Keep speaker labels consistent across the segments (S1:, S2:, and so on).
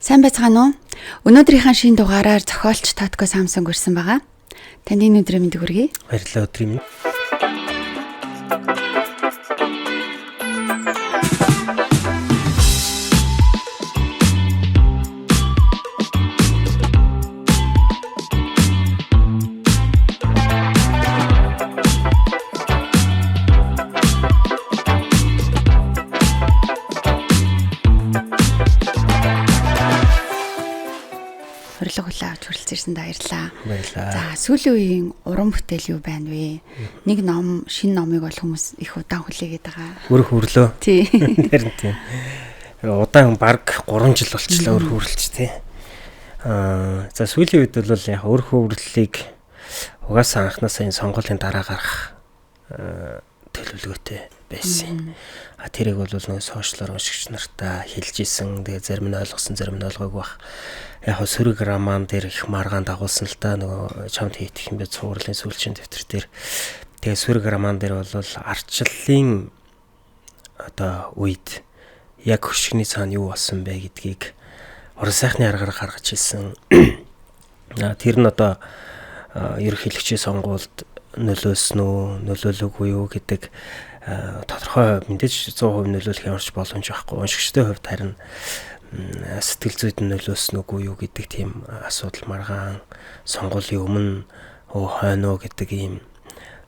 S1: Сайн байцгаана уу? Өнөөдрийнхээ шинэ дугаараар зохиолч Тотко Самсон ирсэн байгаа. Танд энэ өдрийн мэндийг хүргэе.
S2: Баярлалаа, өдрийн мэнд.
S1: Урилга хүлээн авч хүрэлцэн ирсэнд баярлалаа.
S2: Баярлалаа.
S1: За, сүүлийн үеийн уран бүтээл юу байна вэ? Нэг ном, шинэ номыг бол хүмүүс их удаан хүлээгээд байгаа.
S2: Өрх хөрлөө.
S1: Тий.
S2: Харин тийм. Удаан баг 3 жил болчихлоо өрх хөрлөж тий. За сүүлийн үед бол яг өрх хөрлөлийг угаасаа анханасаа энэ сонгуулийн дараа гарах төлөвлөгөөтэй байсан. А тэрийг бол нөгөө сошиалор уншигч нартаа хэлж исэн. Тэгээ зарим нь ойлгосон, зарим нь ойлгоогүй бах. Яг хөө сөрөг роман дээр их маргаан дагуулсан л та нөгөө чамд хийх юм бэ цувралын сүүлчийн дэвтэр дээр. Тэгээ сөрөг роман дээр бол арчлалын одоо үед яг хөшигний цаана юу болсон бэ гэдгийг уран сайхны аргаар гаргаж ирсэн. Тэр нь одоо ерөнхийлөгчийн сонгуульд нөлөөлсөн үү, нөлөөлөөгүй юу гэдэг тодорхой мэдээж 100% нөлөөлөх ямарч боломж байхгүй. Уншигчдын хувьд харин сэтгэл зүйд нөлөөлсөн үгүй юу гэдэг тийм асуудал маргаан сонгуулийн өмнө хойно гэдэг ийм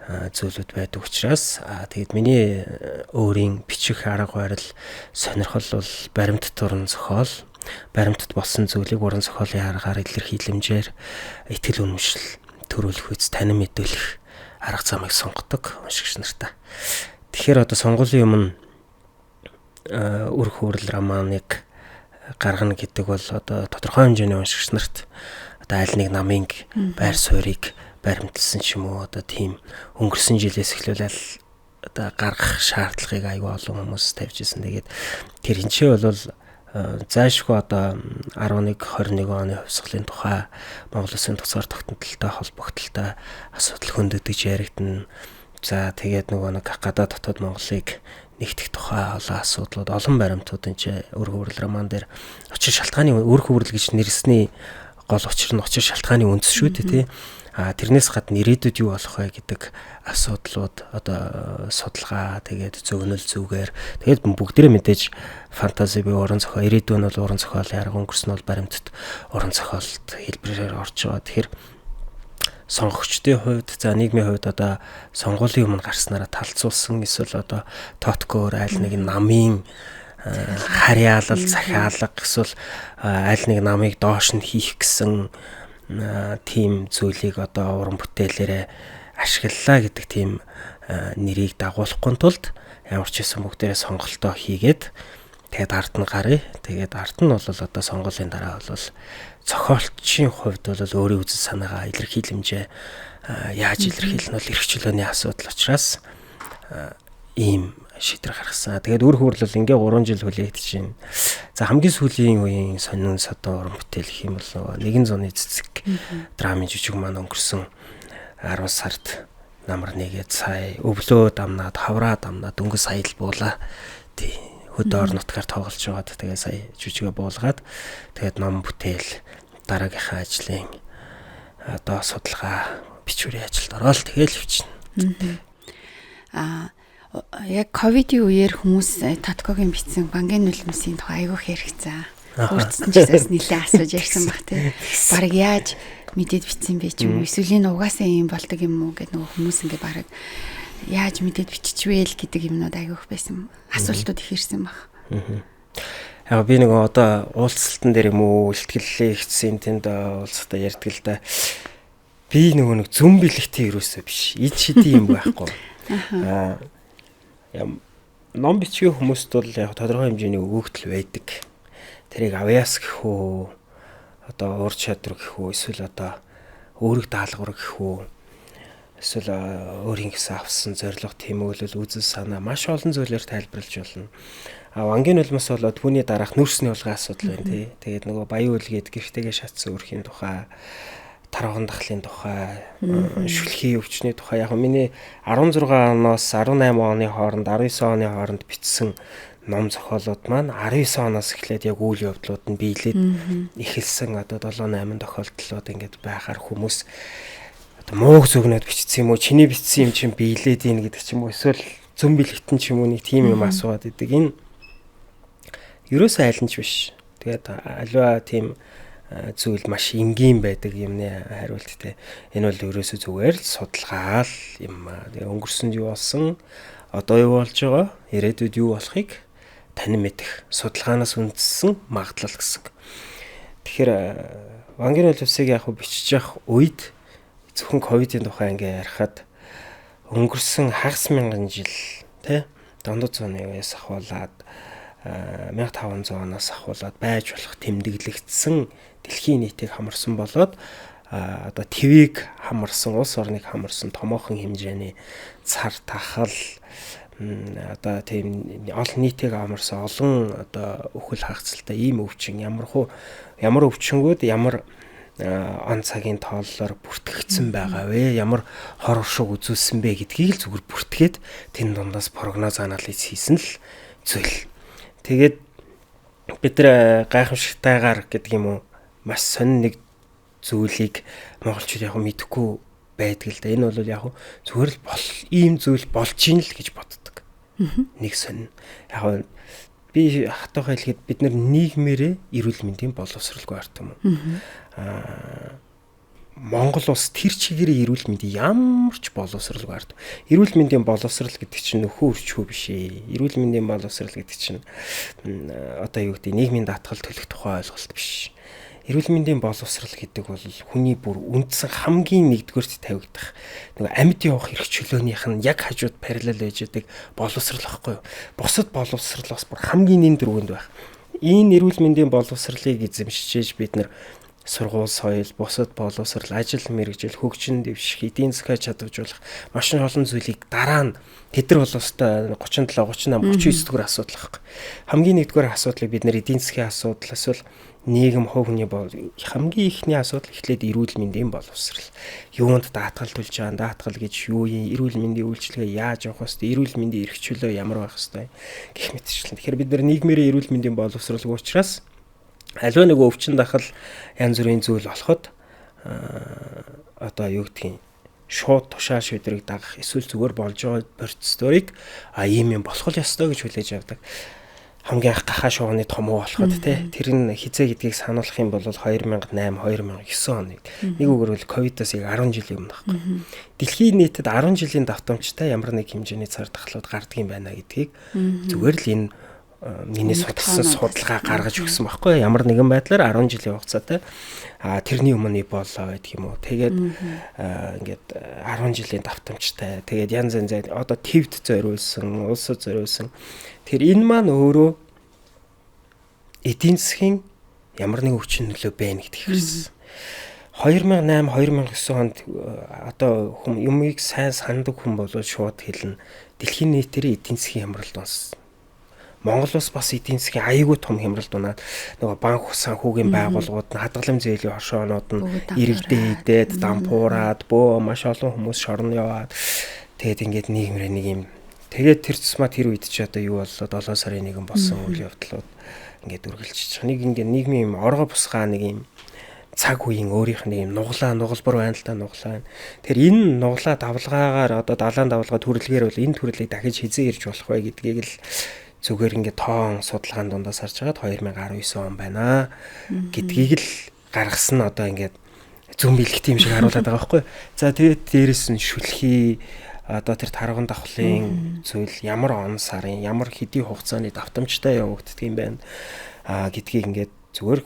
S2: зүйлүүд байдаг учраас тэгэд миний өөрийн бичих арга барил сонирхол бол баримтат уран зохиол, баримтат болсон зүйлийг уран зохиолын аргаар илэрхийлэмжээр итгэл үнэмшил төрүүлэх үз танин мэдүүлэх арга замыг сонгодог уншигч нартаа. Тэгэхээр одоо сонгуулийн өмнө үр хөөрөл романыг гаргана гэдэг бол одоо тодорхой хэмжээний уншигч нарт одоо аль нэг намын байр суурийг баримтлсан ч юм уу одоо тийм өнгөрсөн жилээс эхлүүл одоо гаргах шаардлагыг аюул олон хүмүүс тавьж ирсэн. Тэгээд тэр хинчээ бол зайлшгүй одоо 11 21 оны хувьсгалын тухай Монгол Улсын тусгаар тогтнолтой холбогдлолтой асуудал хөндөдөж яригдана. За тэгээд нөгөө нэг гадаад дотоод Монголыг нэгтгэх тухай олон асуудлууд, олон баримтууд энэ ч өр хөврөл роман дээр учир шалтгааны өр хөврөл гэж нэрсний гол учир нь учир шалтгааны үндэс шүү дээ тий. А тэрнээс гадна ирээдүйд юу болох вэ гэдэг асуудлууд одоо судалгаа, тэгээд зөгнөл зүгээр, тэгээд бүгдээрээ мэдээж фэнтези буюу уран зохиол, ирээдүйн нь бол уран зохиолын арга, өнгөрсөн нь бол баримтат уран зохиолт хэлбэрээр орж байгаа. Тэгэхээр сонгогчдын хувьд, за нийгмийн хувьд одоо сонгуулийн өмнө гарснараа талцуулсан эсвэл одоо Тоткоор аль нэг намын харьяалал, захиалга эсвэл аль нэг намыг доош нь хийх гэсэн тийм зүйлийг одоо уран бүтээлээрээ ашиглалаа гэдэг тийм нэрийг дагуулахгүй тулд ямар ч байсан бүгдээрээ сонголтоо хийгээд тэгээд ард нь гарыг. Тэгээд ард нь бол одоо сонгуулийн дараа бол зохиолчийн хувьд бол өөрийн үзэл санаагаа илэрхийлэмжээ яаж илэрхийлнэ бол эрх чөлөөний асуудал учраас ийм шийдвэр гаргасан. Тэгээд үр хөөрөл ингээ 3 жил хүлээгдэж байна. За хамгийн сүүлийн үеийн сонин содон уран бүтээл гэх юм бол нөгөө нэгэн зуны цэцэг драмын жижиг маань өнгөрсөн 10 сард намар нэгээд сая өвлөө дамнаад хавраа дамнаад дөнгөж сая л буулаа. Тий. Хөдөө орон нутгаар тоглож байгаад тэгээ сая жүжигээ буулгаад тэгээд ном бүтээл дараагийнхаа ажлын одоо судалгаа бичвэрийн ажилд ороод тэгэл явчихна.
S1: Яг ковидын үеэр хүмүүс Тоткогийн бичсэн Бангийн нулимсын тухай айгүйх яригцсан. Өөртсөн ч гэсэн нэлээ асууж ярьсан баг тий. Бараг яаж мэдээд бичсэн бэ ч юм уу эсвэл энэ угаасаа юм болдог юм уу гэд нөгөө хүмүүс ингээ бараг яаж мэдээд биччихвэл гэдэг юмнууд айгүйх байсан. Асуултууд их ирсэн баг.
S2: Яг би нөгөө одоо уулзалтан дээр юм уу илтгэлээ ихсэн тэнд уулзалтаа ярьдаг л да. Би нөгөө нэг зүм бэлэгтэй ерөөсөө биш. Ид шидийн юм байхгүй. Ном бичгийн хүмүүст бол яг тодорхой хэмжээний өгөгдөл байдаг. Тэрийг авьяас гэх үү, одоо уур чадвар гэх үү, эсвэл одоо өөрийг даалгавар гэх үү, эсвэл өөрийн гэсэн авсан зорилго, тэмүүлэл, үзэл санаа маш олон зүйлээр тайлбарлаж болно. А Вангийн нулимс бол түүний дараах нүүрсний хулгай асуудал байна тий. Тэгээд нөгөө баян үлгээд гэртэйгээ шатсан өрхийн тухай, тарваган дахлын тухай, шүлхийн өвчний тухай. Яг миний 16 оноос 18 оны хооронд, 19 оны хооронд бичсэн ном зохиолууд маань 19 оноос эхлээд яг үйл явдлууд нь биелээд эхэлсэн одоо 7 8 тохиолдлууд ингээд байхаар хүмүүс одоо мууг зөгнөд бичсэн юм уу, чиний бичсэн юм чинь биелээд ийн гэдэг ч юм уу, эсвэл зөн бэлгэтэн ч юм уу нэг тийм юм асууад идэг. Энэ ерөөсөө аль нь ч биш. Тэгээд аливаа тийм зүйл маш энгийн байдаг юмны хариулт те. Энэ бол ерөөсөө зүгээр л судалгаа л юм аа. Тэгээ өнгөрсөнд юу болсон, одоо юу болж байгаа, ирээдүйд юу болохыг танин мэдэх судалгаанаас үндсэн магадлал гэсэн. Тэгэхээр Вангийн нулимсыг яг бичиж явах үед зөвхөн ковидын тухай ингээ ярихад өнгөрсөн хагас мянган жил те дундад зууны үеэс ахуулаад 1500 оноос ахуулаад байж болох тэмдэглэгдсэн дэлхийн нийтийг хамарсан болоод одоо твийг хамарсан, улс орныг хамарсан томоохон хэмжээний цар тахал одоо тийм олон нийтийг хамарсан олон одоо үхэл хагацалтай ийм өвчин ямар өвчнгүүд ямар он цагийн тооллоор бүртгэгдсэн байгаа вэ? Ямар хор уршиг үзүүлсэн бэ гэдгийг л зүгээр бүртгээд тэн дундаас прогноз анализ хийсэн л зүйл. Тэгээд бид нар гайхамшигтайгаар гэдэг юм уу маш сонин нэг зүйлийг монголчууд яг мэдэхгүй байдаг л да. Энэ бол яг зүгээр л бол ийм зүйл болж ийн л гэж боддог. Нэг сонин. Яг би хатуухай хэлэхэд бид нар нийгмээрээ эрүүл мэндийн боловсралгүй арт юм уу. Монгол улс тэр чигээрээ эрүүл мэндийн ямар ч боловсралгүй арт. Эрүүл мэндийн боловсрал гэдэг чинь нөхөө өрчхөө биш ээ. Эрүүл мэндийн боловсрал гэдэг чинь одоо юу гэдэг нийгмийн даатгал төлөх тухай ойлголт биш. Эрүүл мэндийн боловсрал гэдэг бол хүний бүр үндсэн хамгийн нэгдүгээрт тавигдах нэг амьд явах эрх чөлөөнийх нь яг хажууд параллел байж байдаг боловсрал байхгүй юу? Бусад боловсрал бас бүр хамгийн нэн дөрвөнд байх. Энэ эрүүл мэндийн боловсралыг эзэмшиж бид нар сургууль соёл, бусад боловсрал, ажил мэргэжил, хөгжин дэвших, эдийн засгаа чадваржуулах маш олон зүйлийг дараа нь тэд нар бол өстой 37, 38, 39 дугаар асуудал байхгүй. Хамгийн нэгдүгээр асуудлыг бид нэр эдийн засгийн асуудал эсвэл нийгэм хувь хүний хамгийн ихний асуудал эхлээд эрүүл мэндийн боловсрал. Юунд даатгал төлж байгаа, даатгал гэж юу юм, эрүүл мэндийн үйлчилгээ яаж явах хэвтэй, эрүүл мэндийн эрх чөлөө ямар байх хэвтэй гэх мэтчлэн. Тэгэхээр бид нар нийгмээрээ эрүүл мэндийн боловсралгүй учраас аливаа нэг өвчин дахал янз бүрийн зүйл болоход одоо юу гэдгийг шууд тушаал шийдвэрийг дагах эсвэл зүгээр болж байгаа процедурыг ийм юм болох л ёстой гэж хүлээж авдаг. Хамгийн анх гахаа шууганы томуу болоход те тэр нь хизээ гэдгийг сануулах юм бол 2008 2009 оны нэг үгээр бол ковидоос яг 10 жилийн өмнө байхгүй. Дэлхийн нийтэд 10 жилийн давтамжтай ямар нэг хэмжээний цар тахлууд гардаг юм байна гэдгийг зүгээр л энэ миний судалсан судалгаа гаргаж өгсөн байхгүй. Ямар нэгэн байдлаар 10 жилийн хугацаатай тэрний өмнө Эбола байдаг юм уу. Тэгээд ингээд 10 жилийн давтамжтай. Тэгээд янз янз одоо твд зориулсан, улсад зориулсан. Тэр энэ маань өөрөө эдийн засгийн ямар нэгэн хүчин нөлөө байна гэдгийг харсан. 2008 2009 онд одоо хүм юмыг сайн сандаг хүн бол шууд хэлнэ. Дэлхийн нийтээр эдийн засгийн хямралд унсан. Монгол улс бас эдийн засгийн аюулгүй том хямралд унаад нөгөө банк санхүүгийн байгууллагууд нь хадгаламж зээлийн хоршоонууд нь иргэдээ идээд дампуураад бөө маш олон хүмүүс шорон яваад тэгээд ингээд нийгмээр нэг юм тэгээд тэр тусмаа тэр үед чи одоо юу боллоо 7 сарын 1 болсон үйл явдлууд ингээд үргэлжиж байгаа. Нэг ингээд нийгмийн юм оргоо бусгаа нэг юм цаг үеийн өөрийнх нь юм нуглаа нугалбар байна л да нуглаа байна. Тэгэхээр энэ нуглаа давлгаагаар одоо далайн давлгаа төрлөгээр бол энэ төрлийг дахиж хизээ ирж болох вэ гэдгийг л зүгээр ингээд тоон судалгаан дундаас харж байгаад 2019 он байна гэдгийг л гаргасан нь одоо ингээд зүүн бэлгт юм шиг харуулад байгаа байхгүй. За тэгээд дээрэс нь шүлхий одоо тэр тарган давхлын зүйл ямар он сарын ямар хэдий хугацааны давтамжтай явагддаг юм байна гэдгийг ингээд зүгээр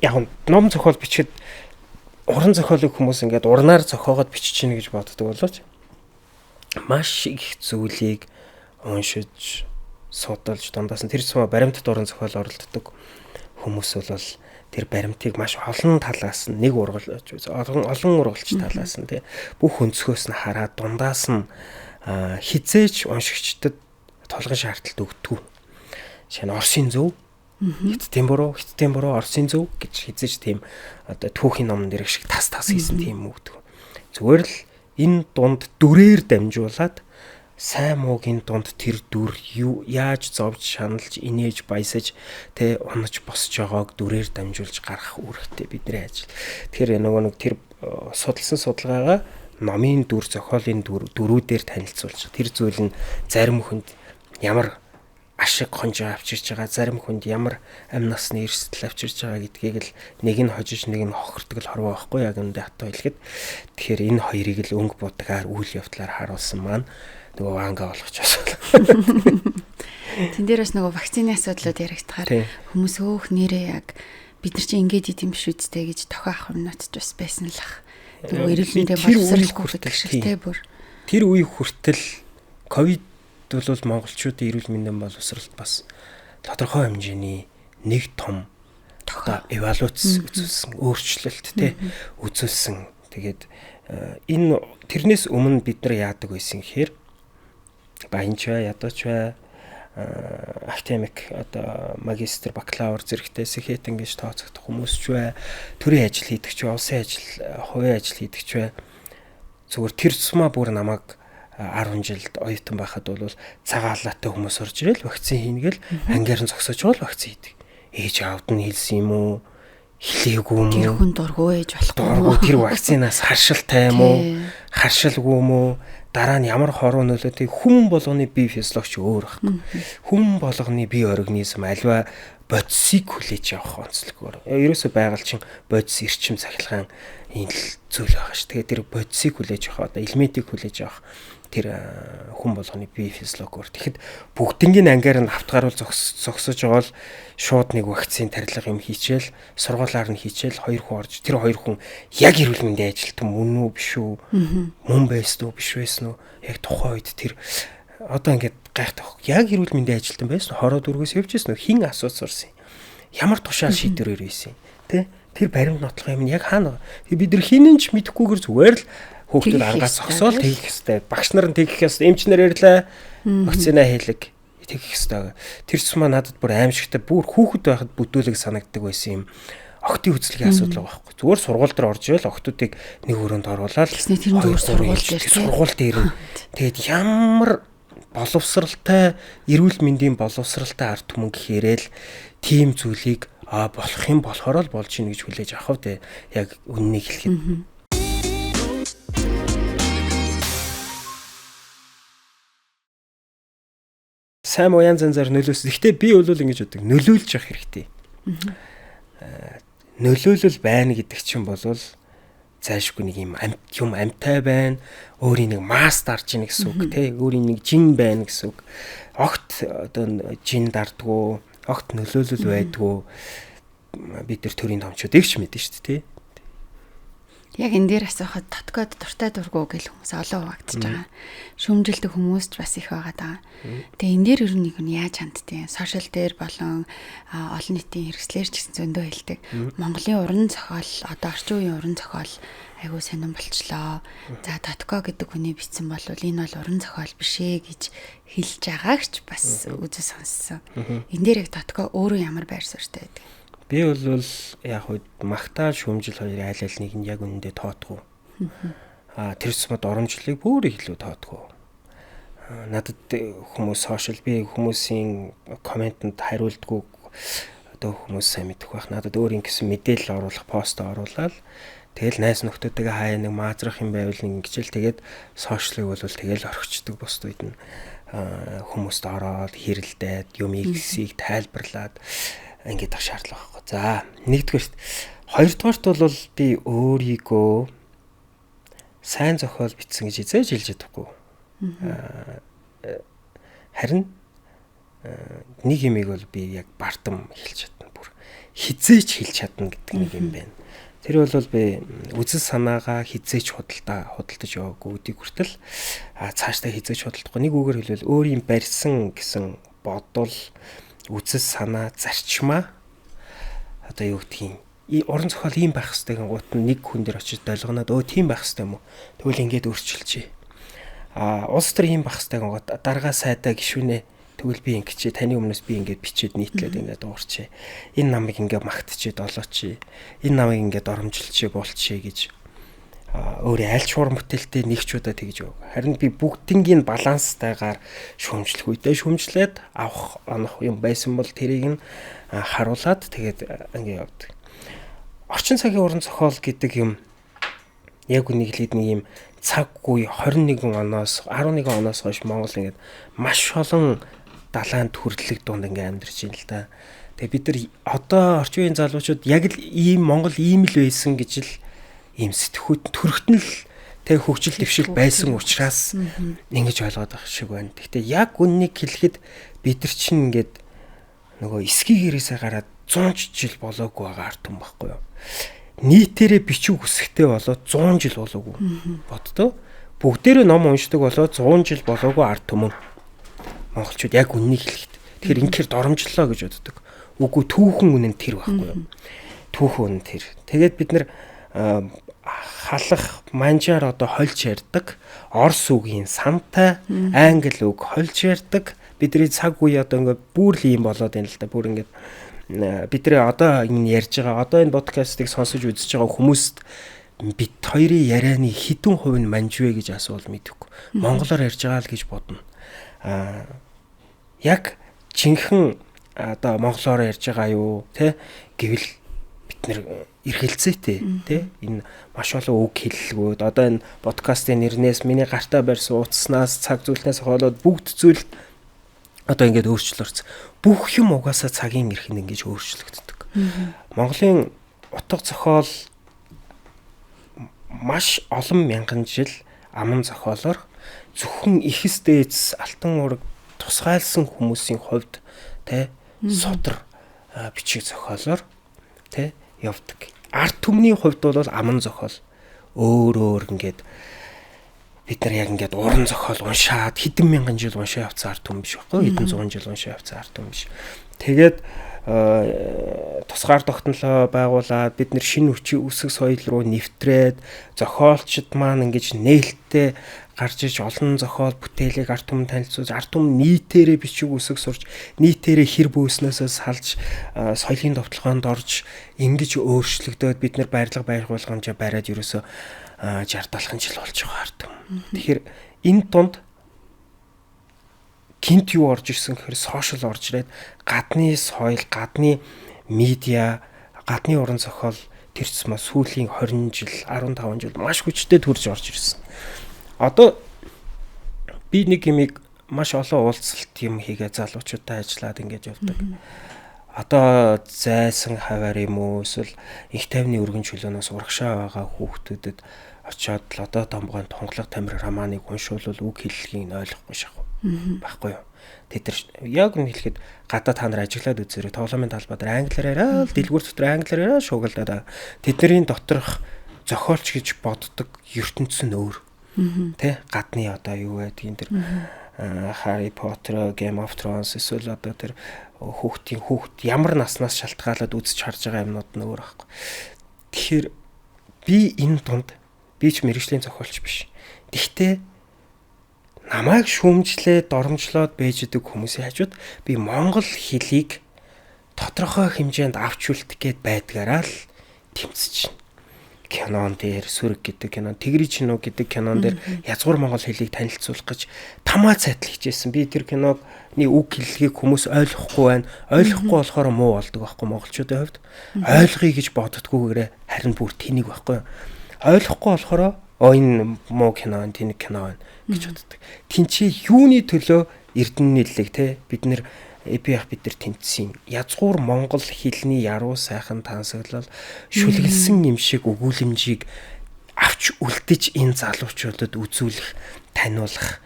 S2: яг ном зохиол бичихэд уран зохиолыг хүмүүс ингээд урнаар зохиогоод бичиж гинэ гэж боддог боловч маш их зүйлийг уншиж судалж дундаас нь тэр сумаа баримтат уран зохиол оролддог хүмүүс бол тэр баримтыг маш олон талаас нь нэг ургалж олон ургалч талаас нь тий бүх өнцгөөс нь хараад дундаас нь хизээч уншигчдад тулгын шаардлагатай өгдөг. Жишээ нь Оросын зөв, Хятадын буруу, Оросын зөв гэж хизээч тийм одоо түүхийн номон дээр шиг тас тас хийсэн тийм өгдөг. Зүгээр л энэ дунд дүрээр дамжуулаад Сайн муугийн дунд тэр дүр юу яаж зовж шаналж инээж баясаж тэ унаж босч байгааг дүрээр дамжуулж гаргах үүрэгтэй бидний ажил. Тэгэхээр нөгөө нэг тэр судалсан судалгаагаа номын дүр, зохиолын дүрүүдээр танилцуулж тэр зүйл нь зарим хүнд ямар ашиг хонжоо авчирч байгаа, зарим хүнд ямар амь насны эрсдэл авчирч байгаа гэдгийг л нэг нь хожиж, нэг нь хохирдог л хорвоо байхгүй яг үүндээ хатуу хэлэхэд. Тэгэхээр энэ хоёрыг л өнгө будгаар үйл явдлаар харуулсан маань нөгөө ванга болгочихсон.
S1: Тэн дээр бас нөгөө вакцины асуудлууд яригдахаар хүмүүс өөх нэрээ яг бид нар чинь ингэж идэм биш үсттэй гэж тохио авах юмнууд ч бас байсан л ах. Нөгөө эрүүл мэндийн боловсролгүй гэдэг шиг те бүр.
S2: Тэр үе хүртэл ковид бол монголчуудын эрүүл мэндийн боловсролд бас тодорхой хэмжээний нэг том одоо эволюц үзүүлсэн, өөрчлөлт те үзүүлсэн. Тэгээд энэ тэрнээс өмнө бид нар яадаг байсан гэхээр баянч бай, ядууч бай, академик одоо магистр, бакалавр зэрэгтэй сэхэтэн гэж тооцогдох хүмүүс ч бай, төрийн ажил хийдэг ч бай, улсын ажил, хувийн ажил хийдэг ч бай. Зүгээр тэр тусмаа бүр намайг 10 жилд оюутан байхад бол цагаан халаатай хүмүүс орж ирэл вакцин хийнгээл ангиар нь зогсоож бол вакцин хийдэг. Ээж аавд нь хэлсэн юм уу? Хэлээгүй юм уу?
S1: Тэр хүн дургүй ээж болохгүй.
S2: Дургүй тэр вакцинаас харшилтай юм уу? Харшилгүй юм уу? Дараа нь ямар хоруу нөлөөтэй хүн болгоны бие физиологч өөр байхгүй. Хүн болгоны бие организм альва бодисыг хүлээж авах онцлогоор. Ерөөсөө байгаль чинь бодис эрчим цахилгаан ийм л зүйл байгаа ш. Тэгээд тэр бодисыг хүлээж авах одоо элементийг хүлээж авах тэр хүн болгоны бие физиологоор. Тэгэхэд бүгднгийн ангиар нь автгаруул зогсож байгаа л шууд нэг вакцины тарилга юм хийчихэл, сургуулаар нь хийчихэл хоёр хүн орж тэр хоёр хүн яг эрүүл мэндийн ажилтан мөн үү биш үү? Мөн байсан уу биш байсан уу? Яг тухайн үед тэр одоо ингээд гайхах. Яг эрүүл мэндийн ажилтан байсан хороо дөрвөөс явж ирсэн үү? Хин асууц сурсан юм? Ямар тушаал шийдвэрээр байсан юм? Тэ? Тэр баримт нотлох юм нь яг хаана? Бид нар хинэн ч мэдэхгүйгээр зүгээр л хүүхдүүд ангаас зогсоол тэгэх хэвээр. Багш нар нь тэгэх хэвээр. Эмч нар ирлээ. Вакцина хийлэг тэгэх хэвээр. Тэр тусмаа надад бүр аимшигтай бүр хүүхэд байхад бүдүүлэг санагддаг байсан юм. Охтын үзлэгийн асуудал байгаа байхгүй. Зүгээр сургууль дээр орж ивэл охтуудыг нэг өрөөнд оруулаад
S1: тэр нь зүгээр сургууль
S2: дээр нь. Тэгээд ямар боловсралтай эрүүл мэндийн боловсралтай ард түмэн гэхээрэл тийм зүйлийг болох юм болохоор л болж ийн гэж хүлээж авах вэ? Яг үннийг хэлэхэд. Сайн муу янз янзаар нөлөөс. Гэхдээ би бол ингэж боддог. Нөлөөлж явах хэрэгтэй. Нөлөөлөл байна гэдэг чинь бол зайлшгүй нэг юм юм амтай байна. Өөрийн нэг масс дарж ийн гэсэн үг тий. Өөрийн нэг жин байна гэсэн үг. Огт одоо жин дардгуу, огт нөлөөлөл байдгуу. Бид нар төрийн томчуудыг ч мэднэ шүү дээ тий.
S1: Яг энэ дээр асуухад тоткод дуртай дургу гэл хүмүүс олон хуваагдчихж байгаа. Шүүмжилдэг хүмүүс ч бас их байгаа даа. Тэгээ энэ дээр ер нь нэг нь яаж ханддیں۔ Сошиал дээр болон олон нийтийн хэрэгслэр ч гэсэн зөндөө хэлдэг. Монголын уран зохиол одоо орчин үеийн уран зохиол айгүй сонирн болчлоо. За Тотко гэдэг хүний бичсэн бол энэ бол уран зохиол биш ээ гэж хэлж байгаагч бас үзэж сонссон. Энэ дээр яг Тотко өөрөө ямар байр суурьтай байдаг?
S2: Би бол яг хөө магтаал шүүмжил хоёрын аль аль нэг нь яг үнэндээ тоодгүй. Тэр тусмад оромжлыг бүр илүү тоодгүй. Надад хүмүүс сошиал би хүмүүсийн комментэнд хариулдаггүй одоо хүмүүс сайн мэдэх байх. Надад өөр ингэсэн мэдээлэл оруулах пост оруулаад тэгэл найз нөхдөдтэйгээ хаяа нэг маазрах юм байвал нэг ингэжэл тэгээд сошиалыг бол тэгэл орхичдаг бус үед нь хүмүүст ороод хэрэлдээд юм ийгсийг тайлбарлаад ингээд ах шаардлага байхгүй. За, нэгдүгээрт, хоёрдугаарт бол би өөрийгөө сайн зохиол бичсэн гэж эзэж хэлж чадахгүй. Харин нэг юмыг бол би яг бардам хэлж чадна. Бүр хизээч хэлж чадна гэдэг нэг юм байна. Тэр бол би үзэл санаагаа хизээч худалдаж яваагүй өдийг хүртэл цаашдаа хизээч худалдахгүй. Нэг үгээр хэлбэл өөрийн барьсан гэсэн бодол, үзэл санаа, зарчмаа одоо юу гэдгийг уран зохиол ийм байх хэрэгтэй гингуут нь нэг хүн дээр очиж долгоноод өө тийм байх хэрэгтэй юм уу? Тэгвэл ингээд өөрчилчихье. Улс төр ийм байх хэрэгтэй гингуут даргаа сайдаа гişүнэ. Тэгвэл би ингэчээ таны өмнөөс би ингээд бичээд нийтлээд ингээд дуурчээ. Энэ намайг ингээд магтчихээ долоочээ. Энэ намайг ингээд оромжилчээ болчээ гэж Өөрөө аль ч уран бүтээлтэй нэг ч удаа тэгж өг. Харин би бүгднгийн баланстайгаар шүүмжлэх үедээ шүүмжлээд авах онох юм байсан бол тэрийг нь харуулад тэгээд ингэ явдаг. Орчин цагийн уран зохиол гэдэг юм яг үнийг хэлээд нэг юм цаггүй 21 оноос 11 оноос хойш Монгол ингээд маш олон далайн төрлөг дунд ингээд амьдарч байна л да. Тэгээ бид нар одоо орчин үеийн залуучууд яг л ийм Монгол ийм л байсан гэж л ийм сэтгхүүт төрхтөн л тэг хөгжил дэвшил байсан учраас ингэж ойлгоод байх шиг байна. Гэхдээ яг үннийг хэлэхэд бид нар чинь ингээд нөгөө эсхийг гэрээсээ гараад 100 жил болоогүй байгаа ард түмэн байхгүй юу? Нийтээрээ бичиг үсгтэй болоод 100 жил болоогүй. Боддоо. Бүгдээрээ ном уншдаг болоод 100 жил болоогүй ард түмэн. Монголчууд яг үннийг хэлэхэд. Тэгэхээр инхээр доромжлоо гэж боддог. Үгүй, түүхэн үнэн тэр байхгүй юу? Түүхэн үнэн тэр. Тэгээд бид нар халах манжаар одоо хольж ярьдаг, орс үгийн сантай, англи үг хольж ярьдаг. Бидний цаг үе одоо ингээд бүр л юм болоод байна л да. Бүр ингээд бидний одоо энэ ярьж байгаа, одоо энэ подкастыг сонсож үзэж байгаа хүмүүст бид хоёрын ярианы хэдэн хувь нь манж вэ гэж асуувал мэдэхгүй. Монголоор ярьж байгаа л гэж бодно. Яг жинхэнэ одоо монголоор ярьж байгаа юу те гэвэл бид нэр эргэлзээтэй те энэ маш олон үг хэллэгүүд одоо энэ подкастын нэрнээс миний гартаа барьсан утаснаас цаг зүйлнээс хоолоод бүгд зүйл одоо ингээд өөрчлөлт. Бүх юм угаасаа цагийн эрхэнд ингэж өөрчлөгддөг. Монголын утга зохиол маш олон мянган жил аман зохиолоор зөвхөн ихэс дээдс алтан ураг тусгайлсан хүмүүсийн хувьд те судар бичиг зохиолоор те явдаг. Ард түмний хувьд бол аман зохиол өөр өөр ингээд бид нар яг ингээд уран зохиол уншаад хэдэн мянган жил уншаа явцсан ард түмэн биш байхгүй, хэдэн зуун жил уншаа явцсан ард түмэн биш. Тэгээд тусгаар тогтнолоо байгуулад бид нэр шинэ хүчийн үсэг соёл руу нэвтрээд зохиолчд маань ингэж нээлттэй гарч иж олон зохиол бүтээлийг ард түмэн танилцуулж, ард түмэн нийтээрээ бичиг үсэг сурч, нийтээрээ хэр бөөснөөсөө салж соёлын довтлогоонд орж ингэж өөрчлөгдөөд бид нар байрлал байгуулгамжаа бариад ерөөсөө 60 70 жил болж байгаа ард түмэн. Тэгэхээр энэ дунд гинт юу орж ирсэн гэхээр сошиал орж ирээд гадны соёл, гадны медиа, гадны уран зохиол тэр тусмаа сүүлийн 20 жил, 15 жил маш хүчтэй төрж орж ирсэн. Одоо би нэг юмыг маш олон уулзалт юм хийгээ залуучуудтай ажиллаад ингэж явдаг. Одоо зайсан хаваар юм уу эсвэл их тайвны өргөн чөлөөнөөс урагшаа байгаа хүүхдүүдэд очиод л одоо томгоон тунгалаг тамир романыг уншуулвал үг хэллэгийг ойлгохгүй шахав. Баггүй юу. Тэд нар яг нь хэлэхэд гадаа та нар ажиглаад үзээрэй. Тоглоомын талбай дээр англиар яриа л дэлгүүр дотор англиар яриа шуугалдаад. Тэдний доторх зохиолч гэж боддог ертөнц нь өөр. Тэ гадны одоо юу байдгийг тэр Harry Potter, Game of Thrones эсвэл одоо тэр хүүхдийн хүүхд ямар наснаас шалтгаалаад үзэж харж байгаа юмнууд нь өөр байхгүй. Тэгэхээр би энэ дунд би ч мэрэгжлийн зохиолч биш. Тэгтээ намайг шүүмжлээ, доромжлоод байж идэг хүмүүсийн хажууд би монгол хэлийг тодорхой хэмжээнд авч үлдэх гээд байдгаараа л тэмцэж байна. Кинон дээр сүрэг гэдэг кинон, Тэгрий чинүү гэдэг кинон дээр язгуур монгол хэлийг танилцуулах гэж тамаа цайтал хичээсэн. Би тэр киноны үг хэллэгийг хүмүүс ойлгохгүй байна. Ойлгохгүй болохоор муу болдог байхгүй монголчуудын хувьд. Ойлгоё гэж боддггүйгээрээ харин бүр тэнийг байхгүй. Ойлгохгүй болохоор энэ муу кино, тэнэг кино байна гэж боддог. Тинчээ юуны төлөө эрдэнэ нийллэг те бид нэр эпих бид нар тэмцсэн. Язгуур монгол хэлний яруу сайхан тансаглал шүлгэлсэн юм шиг өгүүлэмжийг авч үлдэж энэ залуучуудад үзүүлэх, таниулах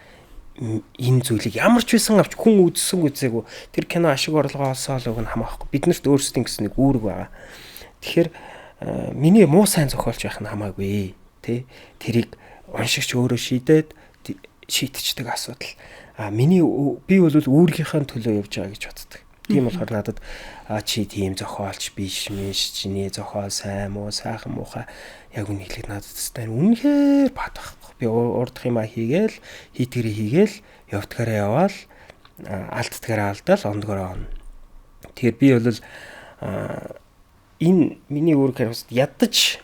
S2: энэ зүйлийг ямар ч байсан авч хүн үзсэн үзээгүй тэр кино ашиг орлогоо олсоо л уг нь хамаахгүй. Биднэрт өөрсдийн гэсэн нэг үүрэг байгаа. Тэгэхээр миний муу сайн зохиолч байх нь хамаагүй тий. Тэрийг уншигч өөрөө шийдээд шийтчдэг асуудал. А миний би бол үүргийнхээ төлөө явж байгаа гэж боддог. Тийм болохоор надад чи тийм зохиолч биш миш, чиний зохиол сайн муу, сайхан муухай яг үнийг хэлэхэд надад тест үнэхээр бат байхгүй. Би урдах юмаа хийгээл, хийдгэрээ хийгээл, явдгаараа яваал, алддгаараа алдаал, ондгоороо онно. Тэгэхээр би бол энэ миний үүрэг хариуцлага ядаж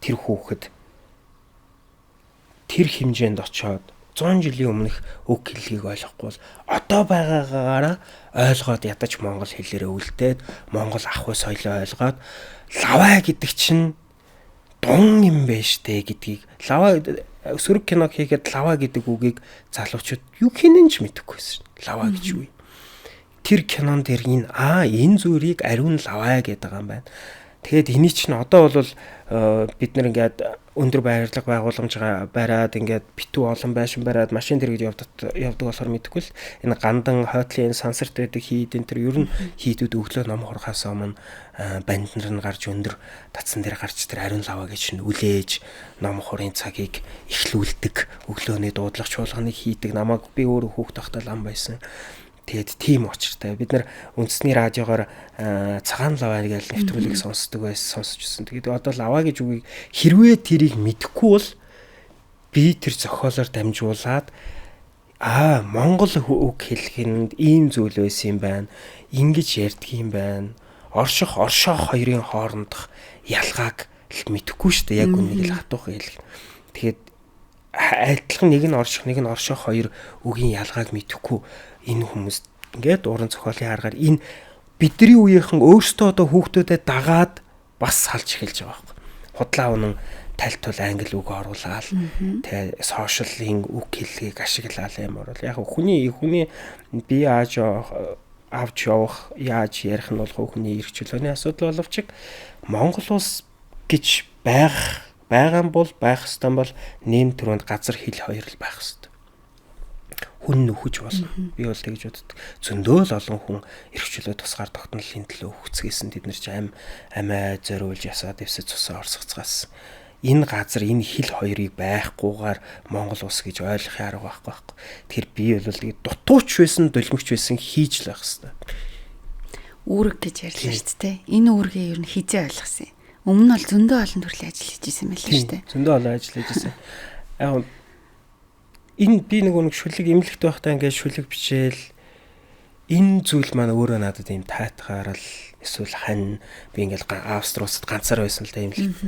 S2: тэр хүүхэд тэр хэмжээнд очиод 100 жилийн өмнөх үг хэллэгийг ойлгохгүй бол одоо байгаагаараа ойлгоод ядаж монгол хэлээрээ үлдээд монгол ахуй соёлоо ойлгоод лавай гэдэг чинь дун юм байна штэ гэдгийг лавай сөрөг кино хийгээд лаваа гэдэг үгийг залуучууд юу хинэн ч мэдэхгүй байсан. Лаваа гэж юу юм. Тэр кинон дээр энэ энэ зүйлийг ариун лаваа гэдэг юм байна. Тэгээд эний чинь одоо бол бид нар ингээд өндөр байрлал байгууламж бариад ингээд битүү олон байшин бариад машин тэр гэж явдаг болохоор мэдэхгүй л энэ гандан хойтлын сансарт байдаг хийд энэ тэр ер нь хийдүүд өглөө ном хурхаас өмнө банд нар нь гарч өндөр татсан дээр гарч тэр ариун лаваа гэж нь үлээж ном хурын цагийг эхлүүлдэг, өглөөний дуудлага чуулганыг хийдэг. Намайг би өөрөө хүүхд байхдаа лам байсан. Тэгээд тийм учиртай. Бид нар үндэсний радиогоор цагаан лаваа гэж нэвтрүүлгийг сонсдог байсан, сонсч ирсэн. Тэгээд одоо лаваа гэж үгийг хэрвээ тэрийг мэдэхгүй бол би тэр зохиолоор дамжуулаад Монгол үг хэлэхэд ийм зүйл байсан юм байна. Ингэж ярьдаг юм байна. Орших, оршоох хоёрын хоорондох ялгааг л мэдэхгүй шүү дээ. Яг үнийг л хатуухан хэлэх. Тэгээд адилхан нэг нь орших, нэг нь оршоох хоёр үгийн ялгааг мэдэхгүй энэ хүмүүс ингээд уран зохиолын аргаар энэ бидний үеийнхэн өөрсдөө одоо хүүхдүүдэд дагаад бас салж эхэлж байгаа байхгүй. Худлаа үнэн тал тул англи үг оруулаад тэ сошиалын үг хэллэгийг ашиглаад юм оруул. Яг хүний бие ааж авч явах, яаж ярих нь бол хүний эрх чөлөөний асуудал боловч Монгол улс гэж байх байгаа юм бол байх ёстой бол нэм төрөнд газар хэл хоёр л байх ёстой. Хүн нөхөж болно. Би бол тэгж боддог. Зөндөө л олон хүн эрх чөлөө тусгаар тогтнолын төлөө хүцгээсэн. Тэд нар ч амиа зориулж ясаа дэвсэж цусаа орсгоцгаасан. Энэ газар энэ хэл хоёрыг байхгүйгээр Монгол улс гэж ойлгохын арга байхгүй байхгүй. Тэгэхээр би бол тэгээд дутууч байсан, долимгч байсан хийж л байх хэвээр.
S1: Үүрэг гэж ярьлаа шүү дээ. Энэ үүргээ ер нь хизээ ойлгосон юм. Өмнө нь бол зөндөө олон төрлийн ажил хийж исэн байл шүү дээ.
S2: Зөндөө олон ажил хийж исэн. Яг энэ би нэг шүлэг эмнэлэгт байхдаа ингээд шүлэг бичээл энэ зүйл маань өөрөө надад ийм тайтгаарал эсвэл хань би ингээд Австри улсад ганцаар байсан л да эмнэлэгт.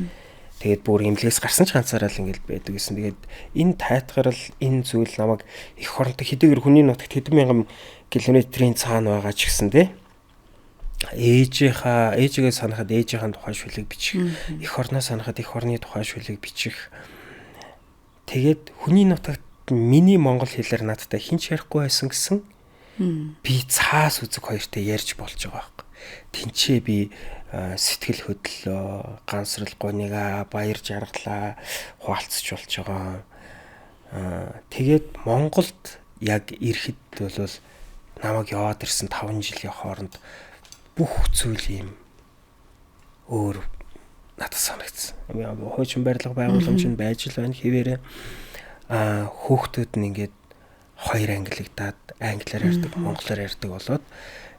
S2: Тэгээд бүр эмнэлгээс гарсан ч ганцаараа л ингээд байдаг гэсэн. Тэгээд энэ тайтгарал энэ зүйл намайг их хоронтой хэдийгээр хүний нутагт хэдэн мянган километрийн цаана байгаа ч гэсэн тий. Ээжигээ санахад ээжийнхээ тухай шүлэг бичих, эх орноо санахад эх орны тухай шүлэг бичих. Тэгээд хүний нутагт миний монгол хэлээр надтай хэн ч ярихгүй байсан гэсэн би цаас үзэг хоёртой ярьж болж байгаа байхгүй. Тинчээ би сэтгэл хөдлөлөө, гансрал гунигаа, баяр жаргалаа хуваалцж болж байгаа. Тэгээд Монголд яг ирэхэд бол намайг яваад ирсэн 5 жилийн хооронд бүх зүйл юм өөр надад санагдсан. Хуучин барилга байгууламж нь байж л байна хэвээрээ. Хүүхдүүд нь ингээд хоёр ангилагдаад англиар ярьдаг, монголоор ярьдаг болоод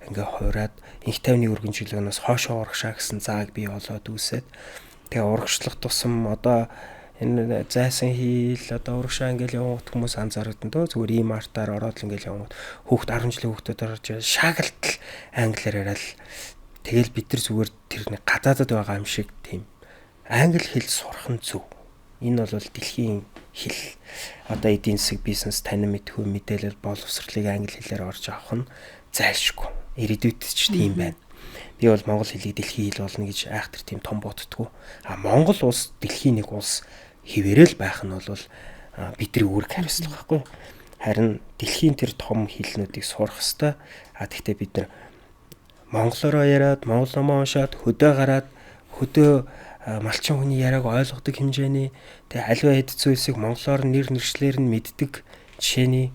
S2: ингээ хувраад инх тайвны өргөн чөлөөнөөс хойшоо урагшаа гэсэн зааг бий болоод үүсээд тэгээ урагшлах тусам одоо энэ зайсан хийл одоо урагшаа ингээл явгот хүмүүс анзаардаг дөө зүгээр ийм артаар ороод л ингээл явгот хүүхд 10 жилийн хүүхдүүд орж шаагалтал англиар яриад тэгэл бид нар зүгээр тэр нэг гадаадад байгаа юм шиг тийм англи хэл сурах нь зөв. Энэ бол дэлхийн хэл. Одоо эдийн засаг, бизнес, танин мэдхүй мэдээлэл боловсролыг англи хэлээр орж авах нь зайлшгүй. Ирээдүйд ч тийм байна. Би бол монгол хэлийг дэлхийн хэл болно гэж айхтар тийм том боддгоо. А Монгол улс дэлхийн нэг улс хэвээрэл байх нь бол бидний үүрэг хариуцлага байхгүй. Харин дэлхийн тэр том хэлнүүдийг сурах ёстой. А тэгтээ бид нар монголороо яриад, монгол номоо уншаад, хөдөө гараад, хөдөө малчин хүний яриаг ойлгодог хэмжээний тэгээ аливаа хэд зүйлсийг монголоор нэр нэршлэр нь мэддэг жишээний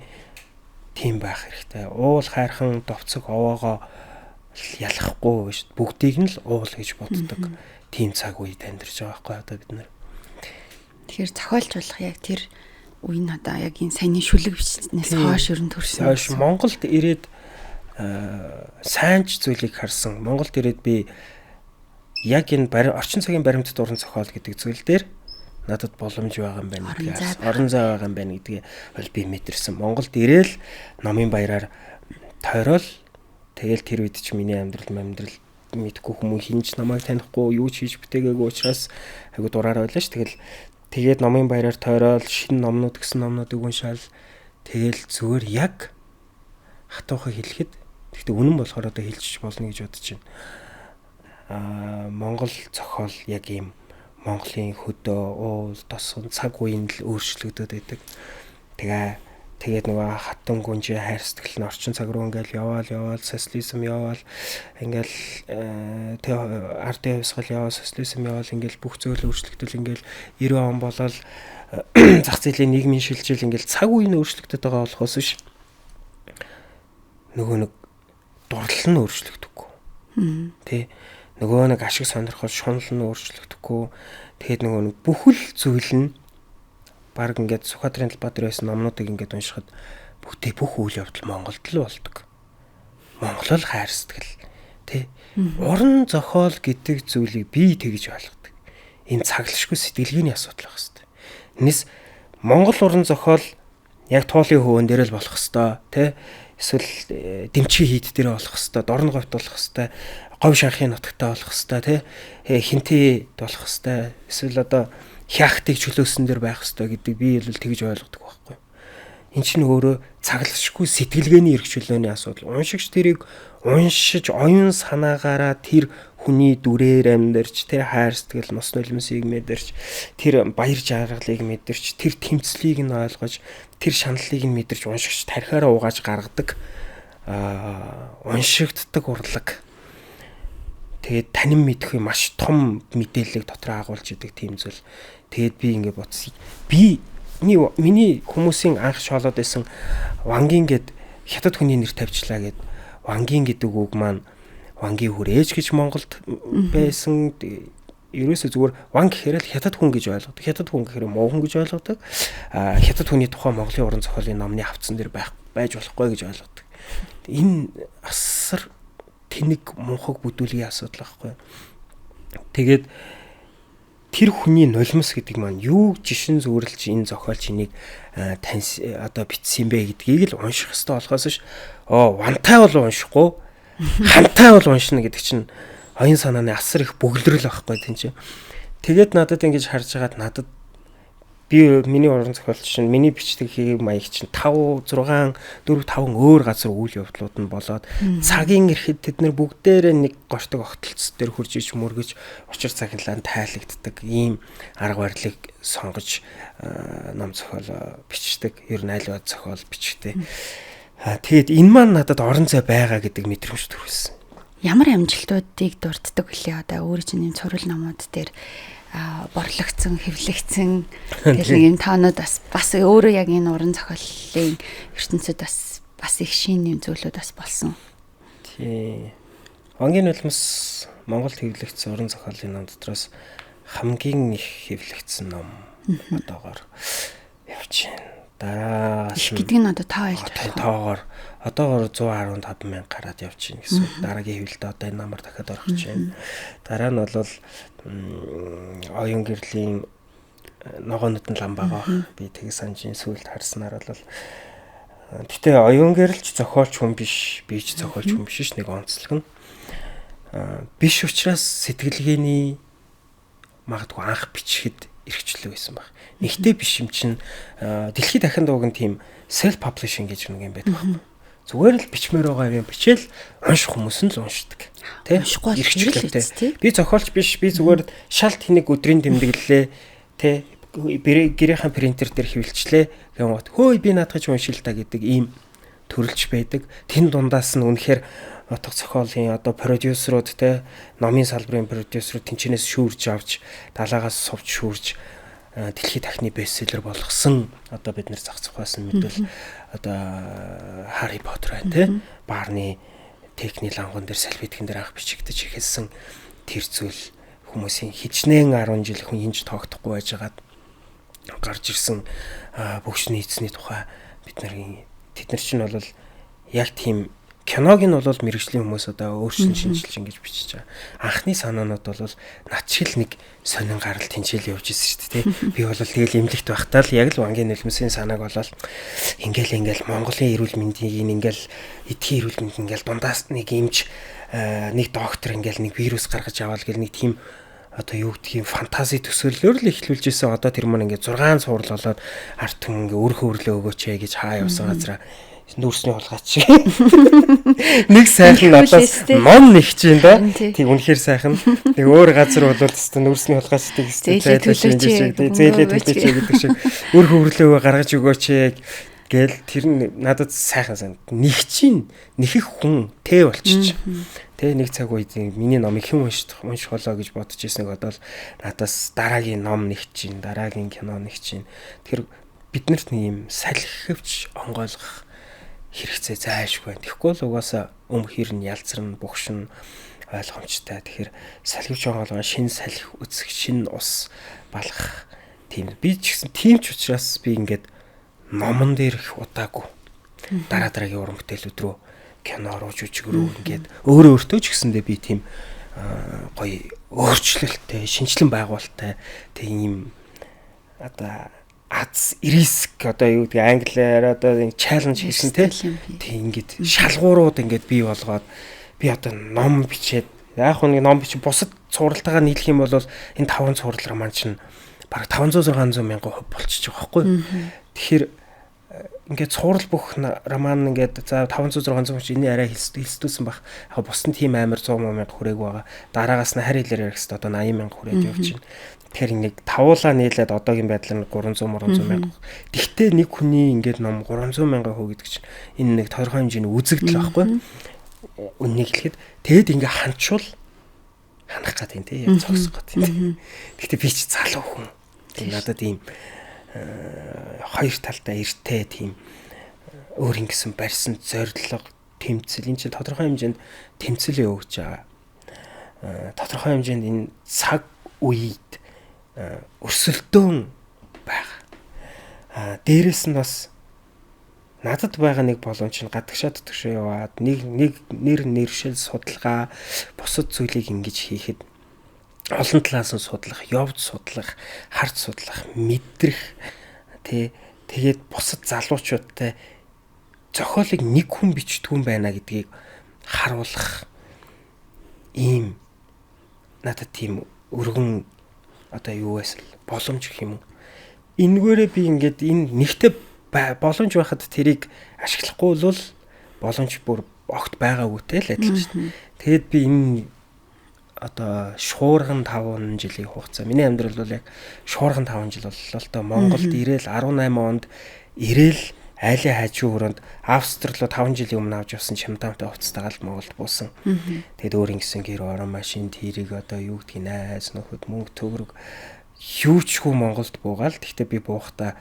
S2: тийм байх хэрэгтэй. Уул хайрхан довцог овоогоо ялахгүй гэж бүгдийг нь л уул гэж боддог тийм цаг үед амьдарч байгаа байхгүй одоо бид нар.
S1: Тэгэхээр зохиолч болох яг тэр үе нь одоо яг энэ саяны шүлэг бичснээс хойш ер нь төрсөн.
S2: Хойш Монголд ирээд сайн ч зүйлийг харсан. Монголд ирээд би яг энэ орчин цагийн баримтат уран зохиол гэдэг зүйл дээр надад боломж байгаа юм байна гэдгийг орон зай байгаа юм байна гэдгийг бол би мэдэрсэн. Монголд ирээл номын баяраар тойрол тэгэл тэр үед чи миний амьдрал мэдхгүй хүмүүс хинч намайг танихгүй юу ч хийж бүтээгээгүй учраас айгу дураараа байлаа ш. Тэгэл Тэгээд номын баяраар тойроод шинэ номнууд гэсэн номнуудыг уншаал тэгэл зүгээр яг хатуухыг хэлэхэд гэхдээ үнэн болохоор одоо хэлчих болно гэж бодож байна. Монгол зохиол яг ийм Монголын хөдөө, уул, тосон цаг үеийн л өөрчлөгдөд байдаг. Тэгээд нөгөө хатан гүнжи хайр сэтгэл нь орчин цаг руу ингээл яваал социализм яваал ингээл тэг ардын хувьсгал яваал социализм яваал ингээл бүх зүйл өөрчлөгдөл ингээл 90 он болол зах зээлийн нийгмийн шилжил ингээл цаг үе нь өөрчлөгдөд байгаа болохоос биш нөгөө нэг дурлал нь өөрчлөгдөхгүй. Тэ нөгөө нэг ашиг сонирхол шунал нь өөрчлөгдөхгүй. Тэгээд нөгөө нэг бүхэл зүйл нь баг ингээд Сүхбаатарын талбай дээр байсан номнуудыг ингээд уншихад бүх үйл явдал Монголд л болдог. Монгол л хайр сэтгэл тий. Уран зохиол гэдэг зүйлийг би тэгж ойлгодог. Энэ цаглашгүй сэтгэлгээний асуудал байх хэвээр. Энэс Монгол уран зохиол яг туулын хөвөн дээр л болох хэвээр тий. Эсвэл дэмчгийн хийд дээр болох хэвээр, дорн говьт болох хэвээр, говь шанхын нутагтай болох хэвээр тий. Хинтээ болох хэвээр. Эсвэл одоо хяхтыг чөлөөсөн дээр байх ёстой гэдэг би бол тэгж ойлгодог байхгүй. Энд чинь өөрөө цаглашгүй сэтгэлгээний эрх чөлөөний асуудал. Уншигч тэрийг уншиж оюун санаагаараа тэр хүний дүрээр амьдарч, тэр хайр сэтгэл, нус нулимсыг мэдэрч, тэр баяр жаргалыг мэдэрч, тэр тэмцлийг нь ойлгож, тэр шаналлыг нь мэдэрч уншигч тархиараа угааж гаргадаг уншигддаг урлаг. Тэгээд танин мэдхгүй маш том мэдээллийг дотроо агуулж идэг тийм зүйл. Тэгээд би ингэ бодсон. Миний хүмүүсийн анх шоолоод байсан Вангийн гэд хятад хүний нэр тавьчлаа гэд Вангийн гэдэг үг маань Вангийн хүрээж гэж Монголд байсан. Ерөөсөө зүгээр Ван гэхээр л хятад хүн гэж ойлгодог. Хятад хүн гэхээр муу хүн гэж ойлгодог. Хятад хүний тухай Монголын уран зохиолын номны хавцсан дээр байж болохгүй гэж ойлгодог. Энэ асар тэнэг мунхаг бүдүүлгийн асуудал байхгүй. Тэгээд тэр хүний нулимс гэдэг маань юу жишин зүэрлж энэ зохиолч энийг одоо бичсэн бэ гэдгийг л унших хэрэгтэй болохоос ш вантай бол уншихгүй хантай бол уншина гэдэг чинь оюун санааны асар их бөглөрөл байхгүй тийм чинь. Тэгээд надад ингэж харж байгаад надад миний уран зохиолч чинь миний бичдэг хэв маяг чинь 5 6 4 5 өөр газар үйл явдлууд нь болоод цагийн эрхэд тэд нар бүгдээрээ нэг гортог огтлцол дээр хурж ич мөргөж учир цахилгаан тайлагддаг ийм арга барилыг сонгож ном зохиол бичдэг. Ер нь аль бод зохиол бичдэг. Тэгээд энэ маань надад орон зай байгаа гэдэг мэдрэмж төрүүлсэн.
S1: Ямар амжилтуудыг дурддаг гэлээ одоо өөр чинь юм цорол номууд дээр борлогдсон, хэвлэгдсэн гэл нэг юм тоонууд бас өөрөө яг энэ уран зохиолын ертөнцид бас их шинэ юм зүйлүүд бас болсон.
S2: Тий. Вангийн нулимс Монголд хэвлэгдсэн уран зохиолын ном дотроос хамгийн их хэвлэгдсэн ном одоогоор явж байна. Дараагаас
S1: нь гэдэг нь одоо тоо айлж байна.
S2: Тоогоор одоогоор 115 мянга гараад явж байна гэсэн. Дараагийн хэвлэлд одоо энэ намар дахиад орох гэж байна. Дараа нь бол оюун гэрлийн ногоонод нь лам байгаа. Би тэг санжийн сүлд харснаар бол гэтээ оюун гэрэлч зохиолч хүн биш, би ч зохиолч хүн биш ш нэг онцлог нь. Биш учраас сэтгэлгээний магадгүй анх бичихэд эрхчлөө байсан баг. Нэгтэй биш юм чинь дэлхийд дахин дууг нь тийм self publishing гэж нэг юм байдаг байхгүй. Зүгээр л бичмээр байгаа юм бичээл унших хүмүүс нь л уншдаг.
S1: Тэ? Уншихгүй эрхчлөөтэй.
S2: Би зохиолч биш, би зүгээр шал тэнэг өдрийн тэмдэглэлээ тэ гэрийнхэн принтер дээр хэвлэлчлээ гэнгүүт хөөе би наадах ч уншил та гэдэг ийм төрөлж байдаг. Тэн дундаас нь үнэхээр утга зохиолын одоо продюсерууд те номын салбарын продюсерууд тэнчнээс шүүрж авч далаагаас сувч шүүрж дэлхийд дахны бестселлер болгосон одоо бид нэр зах зухаас нь мэдвэл одоо Харри Поттер байна те Барны техник лангуун дээр салфитгэн дээр анх бичигдэж эхэлсэн тэр зүйл хүмүүсийн хичнээн 10 жил хүн хинж тоогдохгүй байжгаад гарч ирсэн бөгшний эзний тухай бид нарын тэд нар чинь бол яг тийм киног нь бол мэрэгжлийн хүмүүс одоо өөрчлөн шинжилж ингэж бичиж байгаа. Анхны санаанууд бол над шиг л нэг сонин гарал тэнцэл явж ирсэн шүү дээ, тий. Би бол тэгэл эмнэлэгт байхдаа л яг л Вангийн нулимсын санааг болол ингээл Монголын эрүүл мэндийг ингээл эдхийн эрүүл мэнд ингээл дундаас нэг эмч нэг доктор ингээл нэг вирус гаргаж аваад гэл нэг тийм одоо юу гэдгийг фэнтези төсөөллөөр л эхлүүлж исэн. Одоо тэр маань ингээд 6 цуврал болоод арт түмэн ингээ өөр хөврлөө өгөөч ээ гэж хаа явсан газараа нүүрсний хулгайч шиг. Нэг сайхан надаас ном нэгч юм да. Тэг үнэхээр сайхан. Нэг өөр газар бол өстө нүүрсний хулгайчдыг өстө
S1: зайлаач шиг
S2: зээлээ төлөөч гэдэг шиг өөр хөврлөө гаргаж өгөөч гээл тэр нь надад сайхан сан. Нэгчин нэхэх хүн тэ болчих. Тэ нэг цаг үед миний номыг хэн унших болоо гэж бодож ирснийг одоо л надаас дараагийн ном нэгчин, дараагийн кино нэгчин. Тэгэхээр биднэрт нэг юм салхивч онгойлгох хэрэгцээ зайлшгүй байна. Тэгэхгүй л угаасаа өм хэрн ялцарна, бугшин ойлгомжтой. Тэгэхээр салхивч онгойлгоо шин салхи үсэх, шин ус балгах тийм. Би ч гэсэн тийм ч учраас би ингээд номон дээр их удаагүй. Дараа дараагийн уран бүтээлүүд рүү, кино руу, жүжиг рүү ингээд өөрөө өөртөө ч гэсэндээ би тийм гоё өөрчлөлттэй, шинжлэн байгуулалттай тийм одоо аз риск одоо юу гэдэг англиар одоо чаленж хийсэн тийм ингээд шалгуурууд ингээд бий болгоод би одоо ном бичээд яг нэг ном бичиж бусад цувралтайгаа нийлэх юм бол энэ 5 цуврал роман чинь бараг 500 600 мянган хувь болчихж байгаа байхгүй. Тэгэхээр ингээд цуврал бүх роман ингээд за 500 600 хүн энэ арай хэлсдүүлсэн баг. Яг бус нь тийм амар 100 мянга хүрээгүй байгаа. Дараагаас нь харь хэлээр ярих хэвээр одоо 80 мянга хүрээд явж байна. Тэгэхээр нэг тавуулаа нийлээд одоогийн байдлаар 300 300 мянга. Тэгтээ нэг хүний ингээд ном 300 мянган хувь гэдэг чинь энэ нэг тодорхой хэмжээний үзэгдэл байхгүй. Үннийг хэлэхэд тэгэд ингээ ханчвал ханах гад юм тий яг зогсох гад юм. Тэгтээ би ч залуу хүн. Тийм надад ийм хоёр талдаа эртэй тийм өөр ингэсэн барьсан зорилго тэмцэл энэ чинь тодорхой хэмжээнд тэмцэл явуулж байгаа. Тодорхой хэмжээнд энэ цаг үед өрсөлдөөн байгаа. Дээрэс нь бас надад байгаа нэг боломж нь гадагшаа дотгошоо яваад нэг нэг нэр нэршил судалгаа бусад зүйлийг ингэж хийхэд олон талаас нь судлах, явж судлах, харж судлах, мэдрэх тий тэгээд бусад залуучуудтай зохиолыг нэг хүн бичдэг юм байна гэдгийг харуулах ийм надад тийм өргөн одоо юу байсан боломж гэх юм уу. Энэгээрээ би ингээд энэ нэгтээ боломж байхад тэрийг ашиглахгүй бол боломж бүр огт байгаагүйтэй л адилхан шүү дээ. Тэгэд би энэ одоо шуурган 5 жилийн хугацаа. Миний амьдрал бол яг шуурган 5 жил боллоо л доо. Монголд ирээл 18 онд ирээл айлын хажуу өрөөнд Австри руу 5 жилийн өмнө авч явсан чемодантаа хувцастайгаа л Монголд буусан. Тэгэд өөр ингэсэн гэр орон машин тэрийг одоо юу гэдгийг найз нөхөд мөнгө төгрөг юу ч хүү Монголд буугаал. Тэгтээ би буухтаа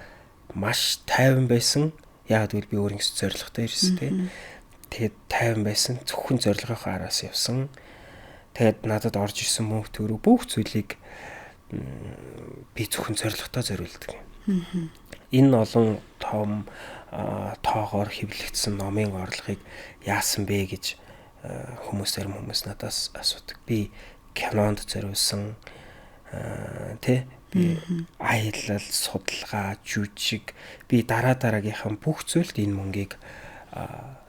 S2: маш тайван байсан. Яг гэвэл би өөр ингэсэн зорилготой ирсэн тий. Тэгээд тайван байсан. Зөвхөн зорилгынхоо араас явсан. Тэгээд надад орж ирсэн мөнгө төгрөг бүх зүйлийг би зөвхөн зорилготой зориулдаг. Энэ олон том тоогоор хэвлэгдсэн номын орлогыг яасан бэ гэж хүмүүс зарим хүмүүс надаас асуудаг. Би кинонд зориулсан тий би аялал, судалгаа, жүжиг би дараа дараагийнхан бүх зүйлд энэ мөнгийг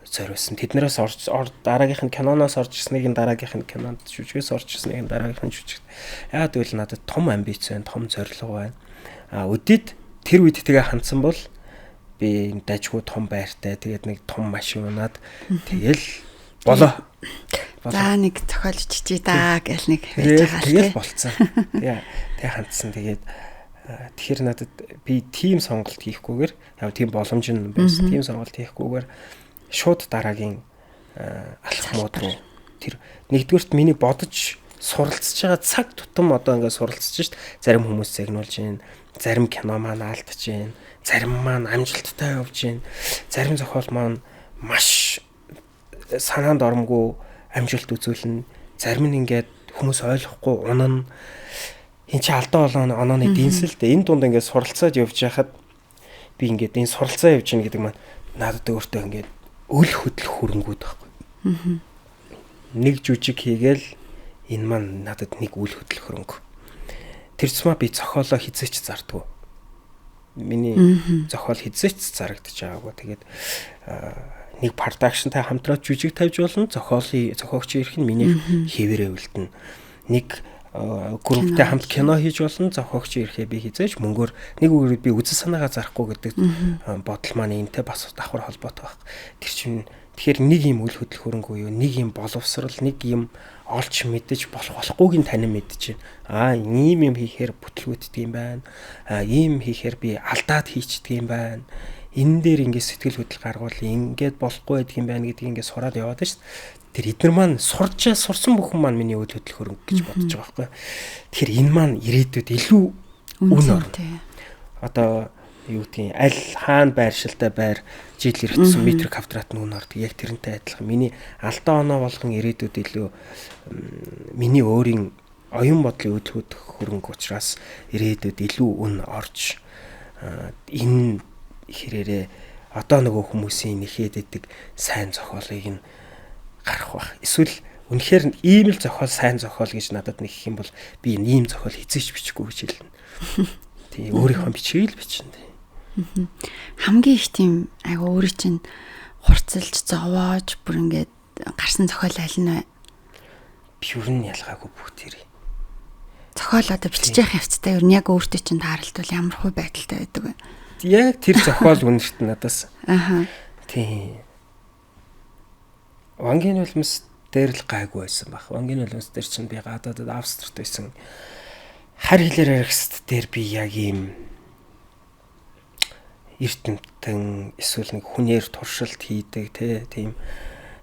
S2: зориулсан. Тэднээс орж дараагийнх нь киноноос орж ирснийг нь дараагийнх нь кинонд, жүжигээс орж ирснийг нь дараагийнх нь жүжигт. Яагаад гэвэл надад том амбиц байна, том зорилго байна. А өдөрт тэр үед тэгээ хандсан бол би дажгүй том байртай, тэгээд нэг том машин унаад тэгэл болоо.
S1: За нэг зохиол биччихье даа гэл нэг байж байгаа
S2: л тэгэл болцсон. Тэгээ хандсан. Тэгээд тэгэхээр надад би тийм сонголт хийхгүйгээр яг тийм боломж нь байсан. Тийм сонголт хийхгүйгээр шууд дараагийн алхмууд руу тэр нэгдүгüрт миний бодож суралцж байгаа цаг тутам одоо ингээд суралцж шít. Зарим хүмүүс загнуулж гин, зарим кино маань алдаж гин, зарим маань амжилттай явж гин, зарим зохиол маань маш санаанд оромгүй амжилт үзүүлнэ. Зарим нь ингээд хүмүүс ойлгохгүй унана. Энд чи алдаа болоо онооны дэнсэл дээ. Энэ дунд ингээд суралцаад явж байхад би ингээд энэ суралцаа явж гин гэдэг маань надад өөртөө ингээд өл хөдлөх хөрөнгүүд байхгүй. Нэг жүжиг хийгээл энэ маань надад нэг үл хөдлөх хөрөнгө. Тэр цумаа би зохиолоо хизээч зардгүй. Миний зохиол хизээч зарагдаж байгаагүй. Тэгээд нэг продакшнтай хамтраад жүжиг тавьж болно. Зохиолын зохиогчийн эрх нь миний хэвээрээ үлдэнэ. Нэг групптэй хамт кино хийж болно. Зохиогч ирэхээ би хизээж мөнгөөр нэг үгээр би үзэл санаагаа зарахгүй гэдэг бодол маань энэтэй бас давхар холбоотой байх. Тэр чинь тэгэхээр нэг юм үл хөдлөх хөрөнгө юу, нэг юм боловсрал, нэг юм олж мэдэж болох болохгүйг нь танин мэдэж байна. Ийм юм хийхээр бүтлгүүддэг юм байна. Ийм хийхээр би алдаад хийчдэг юм байна. Энэ дээр ингээд сэтгэл хөдлөл гаргуул ингээд болохгүй байдаг юм байна гэдгийг ингээд сураад яваад байна шүү дээ. Тэр эднэр маань сурч сурсан бүхэн маань миний үйл хөдлөх хөрөнгө гэж бодож байгаа байхгүй. Тэгэхээр энэ маань ирээдүйд илүү үн орно. Одоо юу гэдгийг аль хаана байршилтай байр жил иргэдсэн метр квадрат нь үн ордог. Яг тэрнтэй адилхан миний алдаа оноо болгон ирээдүйд илүү миний өөрийн оюун бодлын үйл хөдлөх хөрөнгө учраас ирээдүйд илүү үн орж энэ хэрээрээ одоо нөгөө хүмүүсийн нэхэд идэг сайн зохиолыг нь гарах бах. Эсвэл үнэхээр ийм л зохиол сайн зохиол гэж надад нэг гэх юм бол би ийм зохиол хизээч бичихгүй гэж хэлнэ. Тий, өөрийнхөө бичгийг л бичнэ.
S1: Хамгийн их тийм айгу өөрийн чинь хурцлж, зовоож бүр ингээд гарсан зохиол аль нь вэ?
S2: Би ер нь ялгаагүй бүгд тэрий.
S1: Зохиол одоо бичиж явах явцдаа ер нь яг өөртөө чинь тааралдвал ямар хөө байдалтай байдаг вэ?
S2: Яг тэр зохиол үнэрт надаас. Аа. Тий. Вангийн нулимс дээр л гайгүй байсан баг. Вангийн нулимс дээр чинь би гадаадад Австрт байсан. Хар хилээр аргист дээр би яг ийм эрдэмтэн эсвэл нэг хүнээр туршилт хийдэг тийм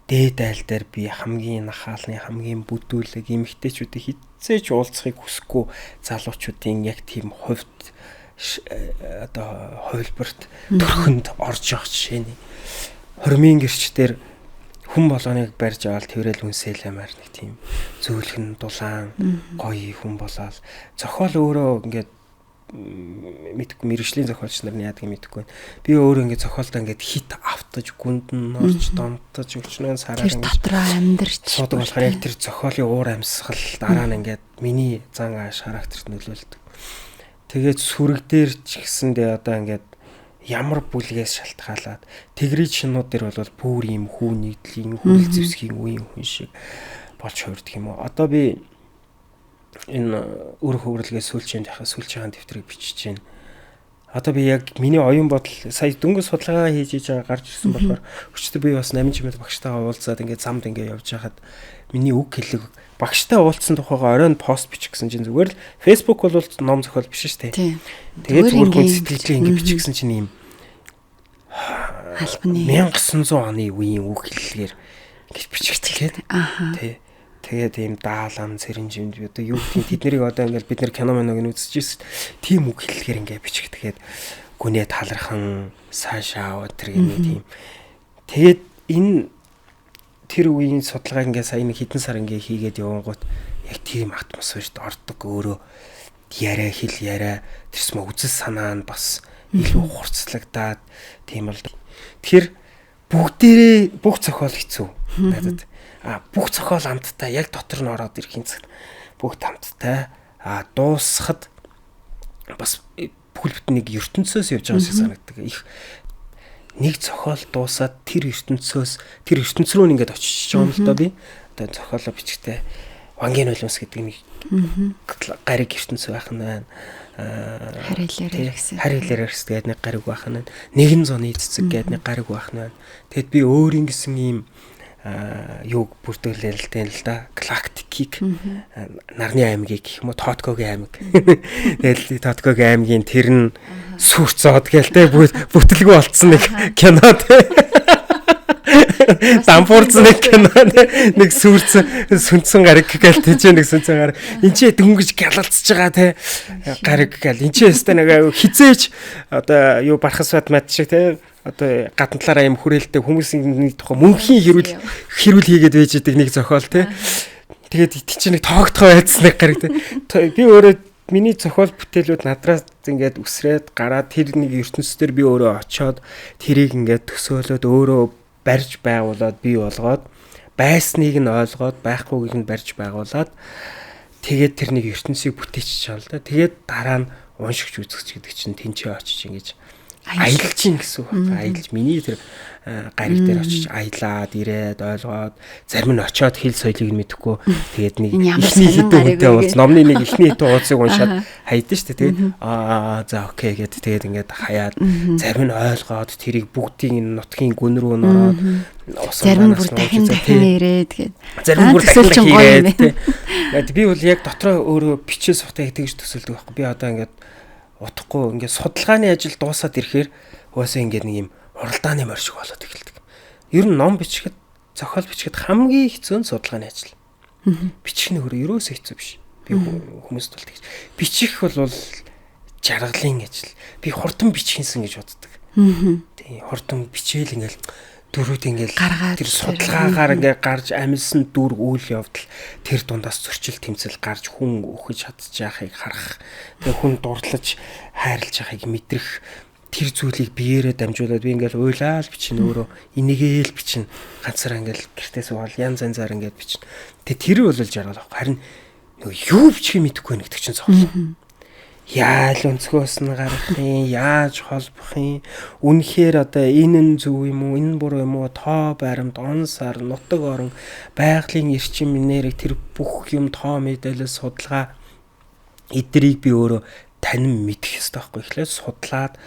S2: дээд айл дээр би хамгийн нахаалны хамгийн бүдүүлэг эмэгтэйчүүдийг хизээч уулзахыг хүсэхгүй залуучуудын яг тийм хувьд одоо хувилбарт төрхөнд орж явах жишээний хормын гэрч дээр хүн болгоныг барьж аваад тэрэл үнсэл ямаар нэг тийм зөөлхөн дулаан гоё хүн болоод зохиол өөрөө ингээд мэдхгүй мэрэгжлийн зохиолч нар нь яадаг мэдэхгүй байна. Би өөрөө ингээд зохиолдоо ингээд хит автаж гүнд нь орж донтож өчнөө сараар
S1: ингээд дотроо амьдарч
S2: суудаг болохоор яг тэр зохиолын уур амьсгал дараа нь ингээд миний зан ааш характерт нөлөөлдөг. Тэгээд сүрэг дээр ч гэсэндээ одоо ингээд ямар бүлгээс шалтгаалаад тэгрийн шинууд дээр бол бүр ийм хүү нийтлийн хүрэл зэвсгийн үеийн хүн шиг болж хувирдаг юм уу. Одоо би энэ үр хөврөлгөө сүүлчийн сүүлчийн дэвтрийг бичиж байна. Одоо би яг миний оюун бодол сая дөнгөж судалгаа хийж хийж байгаа гарч ирсэн болохоор өчтөр би бас 8 жимэд багштайгаа уулзаад ингээд замд ингээд явж байхад миний үг хэлэг багштай уулзсан тухайгаа оройн пост бичих гэсэн чинь зүгээр л Facebook бол ном зохиол биш шүү дээ. Тэгээд зүгээр хүн сэтгэлдээ ингээд бичих гэсэн чинь ийм
S1: албаны
S2: 1900 оны үеийн үг хэллэгээр ингээд бичигдээд тий. Тэгээд ийм даалан сэрэнжимд одоо юу гэдгийг тэднийг одоо ингээл бид нэр кино миног нь үзчихсэн. Тийм үг хэллэгээр ингээд бичигдгээд гүнээ талархан цаашаа тэр гэмээ тийм. Тэгээд энэ тэр үеийн судалгаа ингээд сая нэг хэдэн сар ингээд хийгээд явангууд яг тийм атмосферт ордог өөрөө яриа хэл яриа тэрс мө үзэл санаа нь бас илүү хурцлагдаад тийм бол. Тэгэхээр бүгдээрээ бүх зохиол хэцүү надад. Бүх зохиол амттай яг дотор нь ороод ирэхин цагт бүгд амттай. Дуусахад бас бүхэл бүтэн нэг ертөнцөөс явж байгаа шиг санагддаг. Их нэг зохиол дуусаад тэр ертөнцөөс тэр ертөнц рүү ингээд очиж байгаа юм л доо би. Одоо зохиолоо бичгтээ Вангийн нулимс гэдэг нэг гариг ертөнц байх нь байна.
S1: Хар хэлээр гэсэн.
S2: Хар хэлээр гэсэн гэдэг нэг гариг байх нь байна. Нэгэн зуны цэцэг гэдэг нэг гариг байх нь байна. Тэгэд би өөрийн гэсэн ийм юуг бүрдүүлээл л л да. Галактикийг нарны аймгийг гэх юм уу Тоткогийн аймаг. Тэгэл Тоткогийн аймгийн тэр нь сүрцоод гээл те бүтлгүй болцсон нэг кино те. Дампуурсан нэг кино нэг сүрцэн сүнцэн гариг гээл тийч нэг сүнцэн гариг. Энд чи дөнгөж гялалцж байгаа те гариг гээл. Энд чи өстэй нэг хизээч одоо юу бархас бат мат шиг те одоо гадна талаараа юм хүрээлтэй хүмүүсийн нэг тухай мөнхийн хэрүүл хийгээд байж идэг нэг зохиол те. Тэгээд тий чи нэг тоогдохоо байцсан нэг гариг те. Би өөрөө миний зохиол бүтээлүүд надраас ингээд үсрээд гараад тэр нэг ертөнцийн би өөрөө очиод тэрийг ингээд төсөөлөөд өөрөө барьж байгуулад бий болгоод байсныг нь ойлгоод байхгүйг нь барьж байгуулад тэгээд тэр нэг ертөнцийг бүтээчих чам л да. Тэгээд дараа нь уншигч үзэгч гэдэг чинь тэнцээ очиж ингэж Аялж гин гэсэн үг. Аялж миний тэр гариг дээр очиж аялаад ирээд ойлгоод зарим нь очиод хэл соёлыг нь мэдэхгүй тэгээд нэг эхний хэдэн хүнтэй уулз номны нэг эхний хэдэн уулзыг уншаад хайдсан шүү дээ тэгээд аа за окей гэд тэгээд ингээд хаяад зарим нь ойлгоод тэрийг бүгдийг нутгийн гүн рүү нороод
S1: зарим нь бүр дахин дахин ирээд тэгээд
S2: зарим нь бүр дахин дахин ирээд тэгээд би бол яг дотроо өөрөө бичээ сухтаа тэгж төсөөлдөг байхгүй би одоо ингээд утахгүй ингээд судалгааны ажил дуусаад ирэхээр угаасаа ингээд нэг юм уралдааны морь шиг болоод эхэлдэг. Ер нь ном бичихэд, зохиол бичихэд хамгийн хэцүү нь судалгааны ажил. Бичих нь өөрөө ерөөсөө хэцүү биш. Би хүмүүст бол тэгж. Бичих бол жаргалын ажил. Би хурдан бичихинсэн гэж боддог. Тийм, хурдан бичээл ингээл дөрүүд ингээл тэр судалгаагаар ингээ гарч амилсан дүр үйл явдал тэр дундаас зөрчил тэмцэл гарч хүн өөхөж чадчих харах. Тэгээ хүн дурлаж хайрлаж яхахыг мэдрэх тэр зүйлийг биеэрээ дамжуулаад би ингээл уйлаал бичнэ өөрөө энийгээл бичнэ ганцаараа ингээл гэртээ суугаал янз янзаар ингээд бичнэ. Тэгээ тэр бол жаргал байхгүй. Харин нөгөө юу бичих мэдэхгүй нэг чинь цоглоо. Яал өнцгөөс нь гарах юм, яаж холбох юм, үнэхээр одоо энэ нь зөв юм уу, энэ буруу юм уу, тоо баримт, он сар, нутаг орон, байгалийн эрчим энерги тэр бүх юм тоо мэдээлэл судалгаа эдрийг би өөрөө танин мэдэх ёстой байхгүй. Тэгэхээр судлаад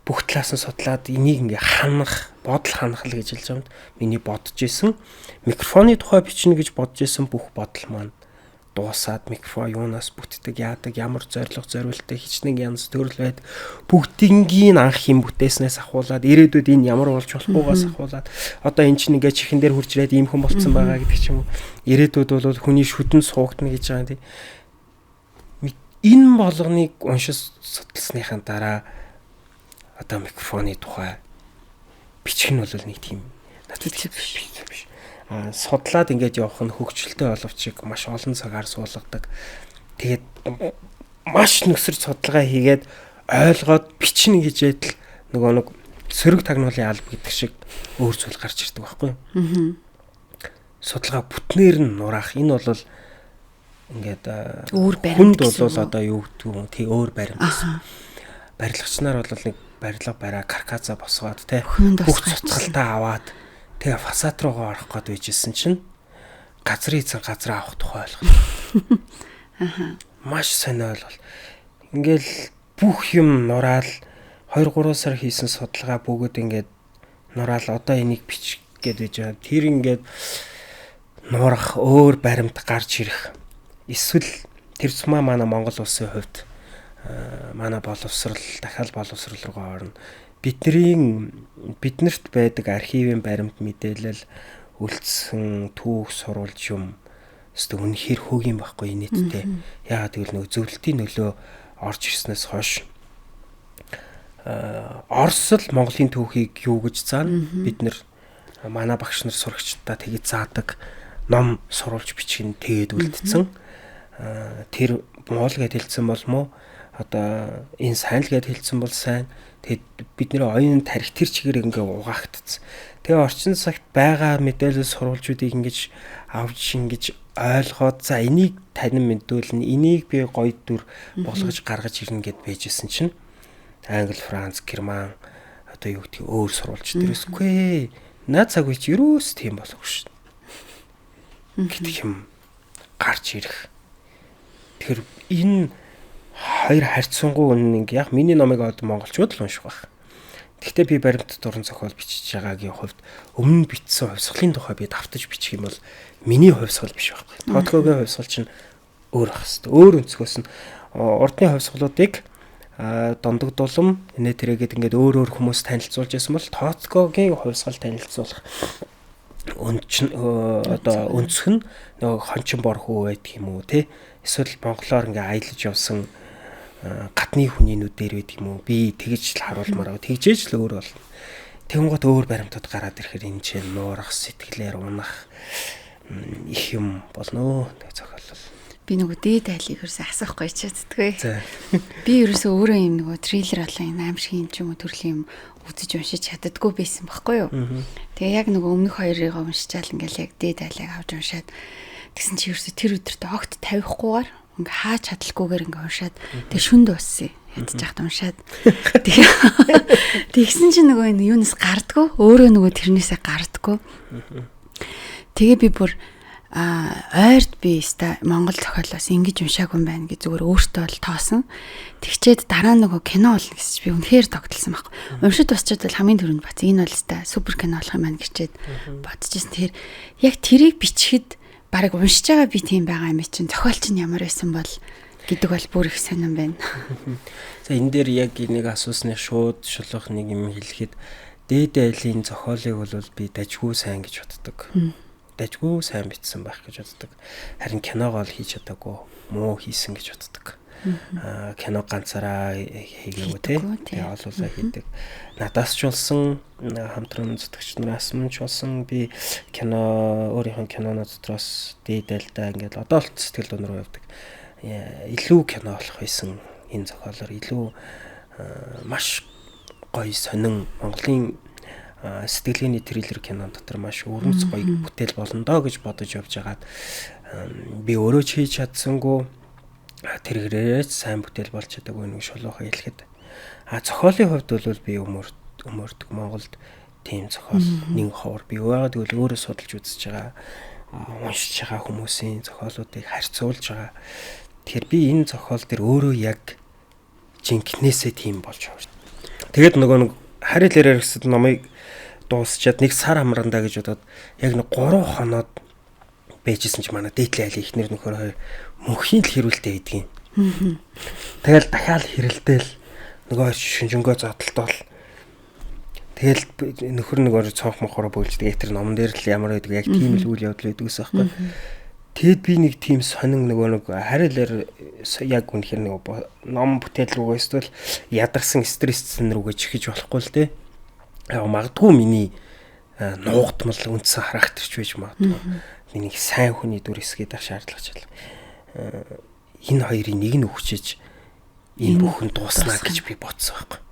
S2: бүх талаас нь судлаад энийг ингээ ханах, бодол ханах л гэж хэлж байгаа юм. Миний бодож исэн микрофоны тухай бичнэ гэж бодож исэн бүх бодол маань дуусаад микрофон юунаас бүтдэг, яадаг, ямар зорилго зориулттай хичнээн янз төрөл байд бүгдингийн анх юм бүтээснээс ахуулаад ирээдүйд энэ ямар болж болохгүйгаас ахуулаад одоо эн чинь ингээ чихэн дээр хурж ирээд ийм хүн болцсон байгаа гэдэг ч юм уу. Ирээдүйд бол хүний шүдэн суугдана гэж байгаа юм тий. Энэ болгоныг уншиж судалсныхаа дараа одоо микрофоны тухай бичих нь бол нэг тийм надад хэцүү биш. Судлаад ингээд явах нь хөгжилтэй боловч маш олон цагаар суулгадаг. Тэгээд маш нүсэр судалгаа хийгээд ойлгоод бичнэ гэж ядал нөгөө нэг сөрөг тагнуулын алба гэдэг шиг өөр зүйл гарч ирдэг байхгүй юу? Судалгаа бүтнээр нь нураах энэ бол ингээд
S1: өөр баримт
S2: хүнд бол одоо юу гэдэг юм тий өөр баримт. Барилгач нар бол нэг барилга бариа карказа босгоод тий бүх цуцгалтаа аваад тэгээ фасад руугаа орох гээд байжсэн чинь газрын эзэн газраа авах тухай ойлголоо. Маш сонио ойлголт. Ингээл бүх юм нураал 2-3 сар хийсэн судалгаа бүгд ингээд нураал одоо энийг бичих гээд байж байгаа. Тэр ингээд нуурах өөр баримт гарч ирэх. Эсвэл тэр сумаа манай Монгол улсын хувьд манай боловсрал дахиад боловсрал руугаа орно. Биднэрт байдаг архивын баримт мэдээлэл үлдсэн түүх сурвалж юм өстө үнэхээр хөг юм байхгүй нийтдээ. Яагаад гэвэл нөгөө зөвлөлтийн нөлөө орж ирснээс хойш Орос л Монголын түүхийг юу гэж заана? Бид нэр манай багш нар сурагчдаа тэгж заадаг ном сурвалж бичих нь тэгээд үлдсэн. Тэр моол гэд хэлсэн бол мó одоо энэ сайн л гэд хэлсэн бол сайн. Тэгээд бидний оюун тарих тэр чигээр ингээ угаагдсан. Тэгээ орчин цагт байгаа мэдээлэл сурвалжуудыг ингэж авч ингэж ойлгоод за энийг танин мэдүүлнэ, энийг би гоё дүр болгож гаргаж ирнэ гэд байжсэн чинь Англи, Франц, Герман одоо юу гэдгийг өөр сурвалж дээрсгүй. Наад цаг үеч ерөөс тийм болоогүй шин. Гэдэг юм гарч ирэх. Тэгэхээр энэ хоёр харьцангуй үнэн яг миний номыг одоо монголчууд л унших байх. Гэхдээ би баримт дуран зохиол бичиж байгаагийн хувьд өмнө бичсэн хувьсгалын тухай би давтаж бичих юм бол миний хувьсгал биш байхгүй. Тоотлогын хувьсгал чинь өөр байх хэвээр. Өөр өнцгөөс нь урдны хувьсгалуудыг дондог дулам инээ тэрэгэд ингээд өөр өөр хүмүүс танилцуулж байсан бол Тооцгогийн хувьсгал танилцуулах одоо өнцг нь нөгөө хончин бор хүү байдаг юм уу те эсвэл монголоор ингээ аялаж явсан гадны хүний нүдээр байдаг юм уу би тэгж л харуулмаар байгаа тэгжээж л өөр болно. Тэнгуут өөр баримтууд гараад ирэхээр энэ чинь нуурах сэтгэлээр унах их юм болно. Тэг зохиолол.
S1: Би нөгөө дээд айлыг ерөөсөө асуухгүй ч чаддгүй. Би ерөөсөө өөрөө юм нөгөө триллер болон энэ аимшигын ч юм уу төрлийн юм үзэж уншиж чаддаггүй байсан байхгүй юу. Тэгээ яг нөгөө өмнөх хоёрыг уншичаал ингээл яг дээд айлыг авч уншаад тэгсэн чи ерөөсөө тэр өдөртөө огт тавихгүйгээр ингээ хаа чадалгүйгээр ингээ уншаад тэгээ шүн дууссан. Ядчих хат уншаад. Тэгсэн чинь нөгөө энэ юунаас гардггүй, өөрөө нөгөө тэрнээсээ гардггүй. Тэгээ би бүр ойрд би ста Монгол зохиолоос ингэж уншаагүй юм байна гэж зүгээр өөртөө бол тоосон. Тэгчээд дараа нөгөө кино болно гэсэн чи би үнэхээр тогтолсон байхгүй. Уншид босчод бол хамгийн түрүүнд бац энэ бол ста супер кино болох юм байна гэчээд бодчихсон. Тэгэхээр яг тэрийг бичихэд бараг уншиж байгаа би тийм байгаа юм чинь зохиол чинь ямар байсан бол гэдэг бол бүр их сонирн байна.
S2: За энэ дээр яг нэг асуусны шууд шулуух нэг юм хэлэхэд дээд айлын зохиолыг бол би дажгүй сайн гэж боддог. Дажгүй сайн бичсэн байх гэж боддог. Харин киногоо л хийж чадаагүй, муу хийсэн гэж боддог. Кино ганцаараа хийгээгүй тий. Тэгээ олуулаа хийдэг. Надаас ч болсон, хамтран зүтгэгч нараас мөн ч болсон би кино өөрийнхөө киноноо дотроос дээд айлдаа ингээд одоо л сэтгэл дунд руу явдаг. Илүү кино болох байсан энэ зохиолоор илүү маш гоё сонин Монголын сэтгэлгээний триллер кинон дотор маш өрмөц гоё бүтээл болно доо гэж бодож явж байгаад би өөрөө ч хийж чадсангүй тэр хэрээрээ сайн бүтээл болж чадаагүй нэг шулуухай хэлэхэд. А зохиолын хувьд бол би өмөрдөг Монголд тийм зохиол нэг ховор би яагаад гэвэл өөрөө судалж үзэж байгаа, уншиж байгаа хүмүүсийн зохиолуудыг харьцуулж байгаа. Тэгэхээр би энэ зохиол дээр өөрөө яг жинкнээсээ тийм болж хувирд. Тэгээд нөгөө нэг харил ярээр гэсэн номыг дуусчаад нэг сар амрандаа гэж бодоод яг нэг 3 хоноод байжсэн чи манай дээдлийн айлын ихнэр нөхөр хоёр мөнхийн л хэрүүлтэй байдгийн. Тэгэл дахиад хэрэлдээл нөгөө шинжэнгөө зодтолтол. Тэгэл нөхөр нэг цонх мохороо бөөлждөг. Яг тэр номон дээр л ямар байдаг яг тийм л үйл явдал байдаг гэсэн аахгүй. Тэгэд би нэг тийм сонин нөгөө нэг харилаар яг үнэхээр нэг ном бүтээл рүүгээ эсвэл ядарсан стрессцэн рүүгээ чихэж болохгүй л дээ. Яг магадгүй миний нуугдмал үндсэн характерч байж магадгүй. Миний сайн хүний дүр эсгээд ах шаардлага ч л. Энэ хоёрын нэг нь өгчөж энэ бүхэн дууснаа гэж би бодсон байхгүй.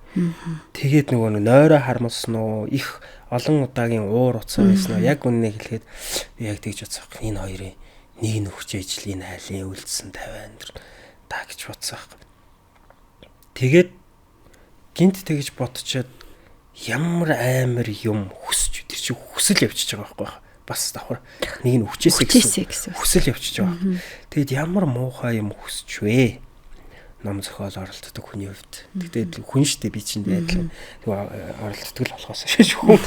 S2: Тэгээд нөгөө нойроо хармалсан уу, их олон удаагийн уур уцаа байсан уу, яг үннээ хэлэхэд би яг тэгж бодсон байхгүй. Энэ хоёрын нэг нь өгчээж л энэ айлын үлдсэн 50 өндөр та гэж бодсон байхгүй. Тэгээд гинт тэгж бодчоод ямар амар юм хүсч тэр чинь хүсэл явчихж байгаа байхгүй. Бас давхар нэг нь хүчээсэй гэсэн хүсэл явчихж байгаа. Тэгэд ямар муухай юм хүсч вэ? Ном зохиол оролддог хүний хувьд. Тэгтээ хүн штэ би чинь адилхан оролддог л болохоос шиш хүн.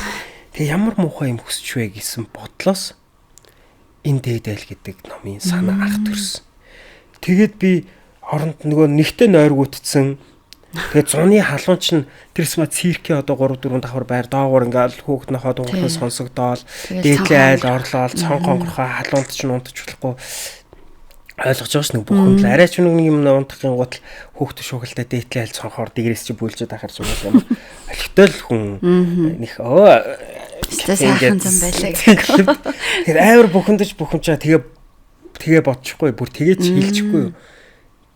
S2: Тэгээ ямар муухай юм хүсч вэ гэсэн бодлоос энэ дээд айл гэдэг номын санаа анх төрсөн. Тэгээд би оронд нөгөө нэгтээ нойргүйтсэн. Тэгээд зуны халуун чинь тэрс ма циркийн одоо 3 4 давхар байр доогуур ингээл хүүхд нохоо дуугархан сонсогдоол дээдлийн айл орлоол цонх онгорхоо халуунд чинь унтаж болохгүй ойлгож байгаа ш нэг бүх юм л арай ч нэг юм унтахын гутал хүүхд шугалтай дээдлийн айл цонхоор дэгрээс чи бүлжээд ахар юм бол олигтой л хүн нэх
S1: сайхан зам байлаа гэх.
S2: Тэр амар бухимдаж бухимчаа тэгээ бодчихгүй бүр тэгээ ч хэлчихгүй юу.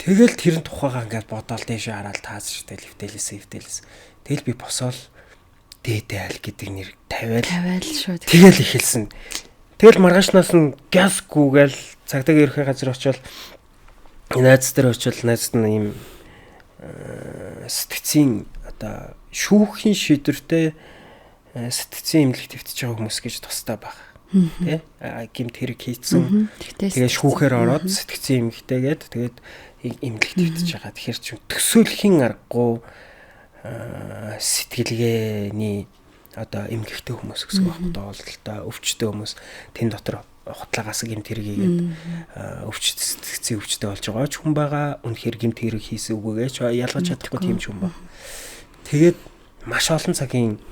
S2: Тэгэл тэрэн тухайгаа ингээд бодоол дээшээ хараад таас штэл эвдэлээс. Тэгэл би босоол дээдэ айл гэдэг нэр тавиал
S1: шууд.
S2: Тэгэл эхэлсэн. Тэгэл маргаашнаас нь газ гүгээл цагдаагийн ерхий газар очивол найз дээр очивол найз нь ийм сэтгцийн одоо шүүхийн шийдвэртэй сэтгцийн эмнэлэгт хэвтэж байгаа хүмүүс гэж тустай баг. Тэ? Гэмт хэрэг хийцэн. Тэгээ шүүхээр ороод сэтгцийн эмнэлэгтэйгээд тэгээд эмнэлэгт хэвтэж байгаа. Тэгэхээр чи төсөөлхийн аргагүй сэтгэлгээний одоо эмгэгтэй хүмүүс гэсэн үг байхгүй доолдолтой өвчтөй хүмүүс тэн дотор хутлагаас гэмт хэрэг хийгээд өвч сэтгцийн өвчтөй болж байгаа ч хүн байгаа. Үнэхээр гэмт хэрэг хийсэн үгүйгээ ч ялгаж чадахгүй тийм ч хүн баг. Тэгээд маш олон цагийн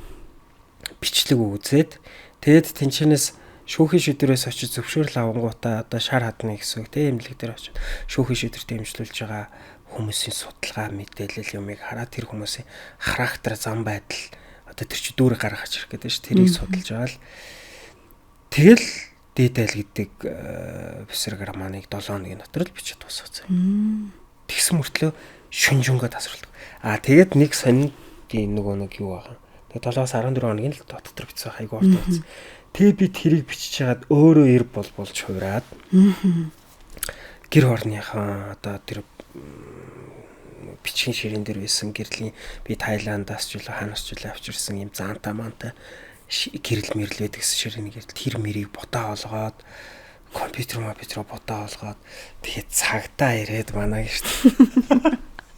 S2: бичлэг үзээд тэгээд тэнчэнээс шүүхийн шийдвэрээс очиж зөвшөөрөл авангуудаа одоо шар хадна гэсэн үг тийм эмнэлэг дээр очиж шүүхийн шийдвэрт дэмжлүүлж байгаа хүмүүсийн судалгаа мэдээлэл юмыг хараад тэр хүмүүсийн характер зам байдал одоо тэр чи дүүрэг гаргаж ирэх гэдэг ш тэрийг судалж байгаа л тэгэл дээдэл гэдэг бэсрэг романыг 7 хоногийн дотор л бичиж дуусгасан. Тэгсэн мөртлөө шүнжэнгөө тасралдаг. Аа тэгээд нэг сонин нөгөө нэг юу байгаа. Тэгээд 7-аас 14 хоногийн л дотор бичсэн хайгуу орт байсан. Тэгээ би тэрийг бичиж хагаад өөрөө эр бол болж хувраад гэр орныхаа одоо тэр бичгийн ширээн дээр байсан гэрлийн би Таиландаас ч үлээ хаанаас ч үлээ авчирсан юм заанта маанта гэрэл мэрэл байдаг гэсэн ширээний гэрэл тэр мэрийг будаа олгоод компьютер компьютероо будаа олгоод тэгээд цагтаа ирээд манай гэж.